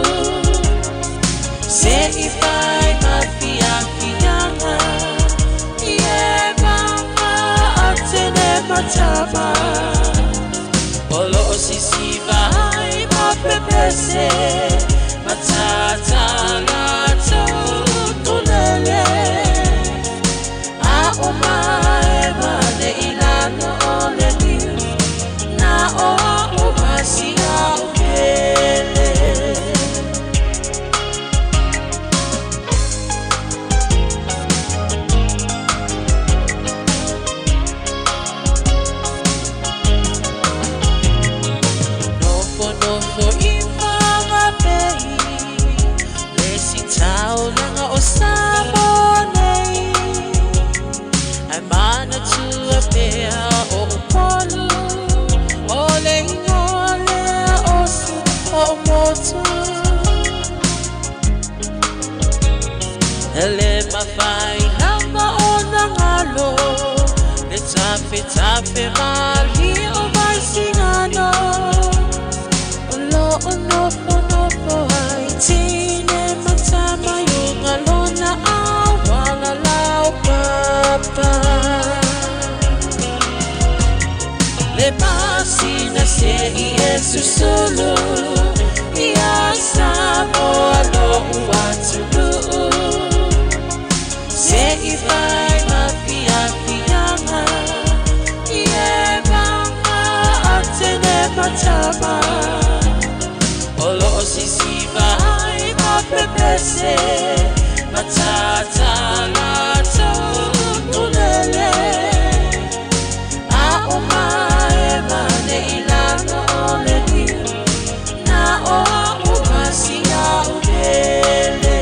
se'i fai mafiafiaga i e maga atene matama o lo'o sisiva ai mapepese matatala tulele a o mae mane i lalo o le niu na o a'u masia upele. Nofonofo i Whangapei le sitaulaga o Samoa nei Ae manatua pea o Upolu o le igoa lea o si o'u motu E le mafai lava ona galo le tafetafe malie o Vaisigano o lo'o nofonofo ai tine ma tama i uga lona auala laupapa Le masina se'i e susulu ia Samoa lo'u atunuu se'i fai mafiafiaga i e maga atene matama o lo'o sisiva ai mapepese matatala tulele a o mae mane i lalo o le niu na o a'u masia upele.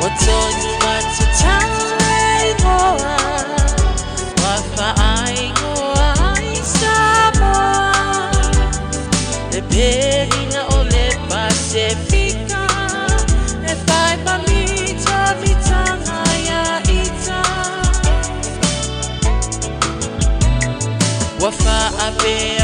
Ua tonu matatau le igoa ua faaigoa ai Samoa le pelina o le Pasefika e fai ma mitamitaga ia ita ua faapea.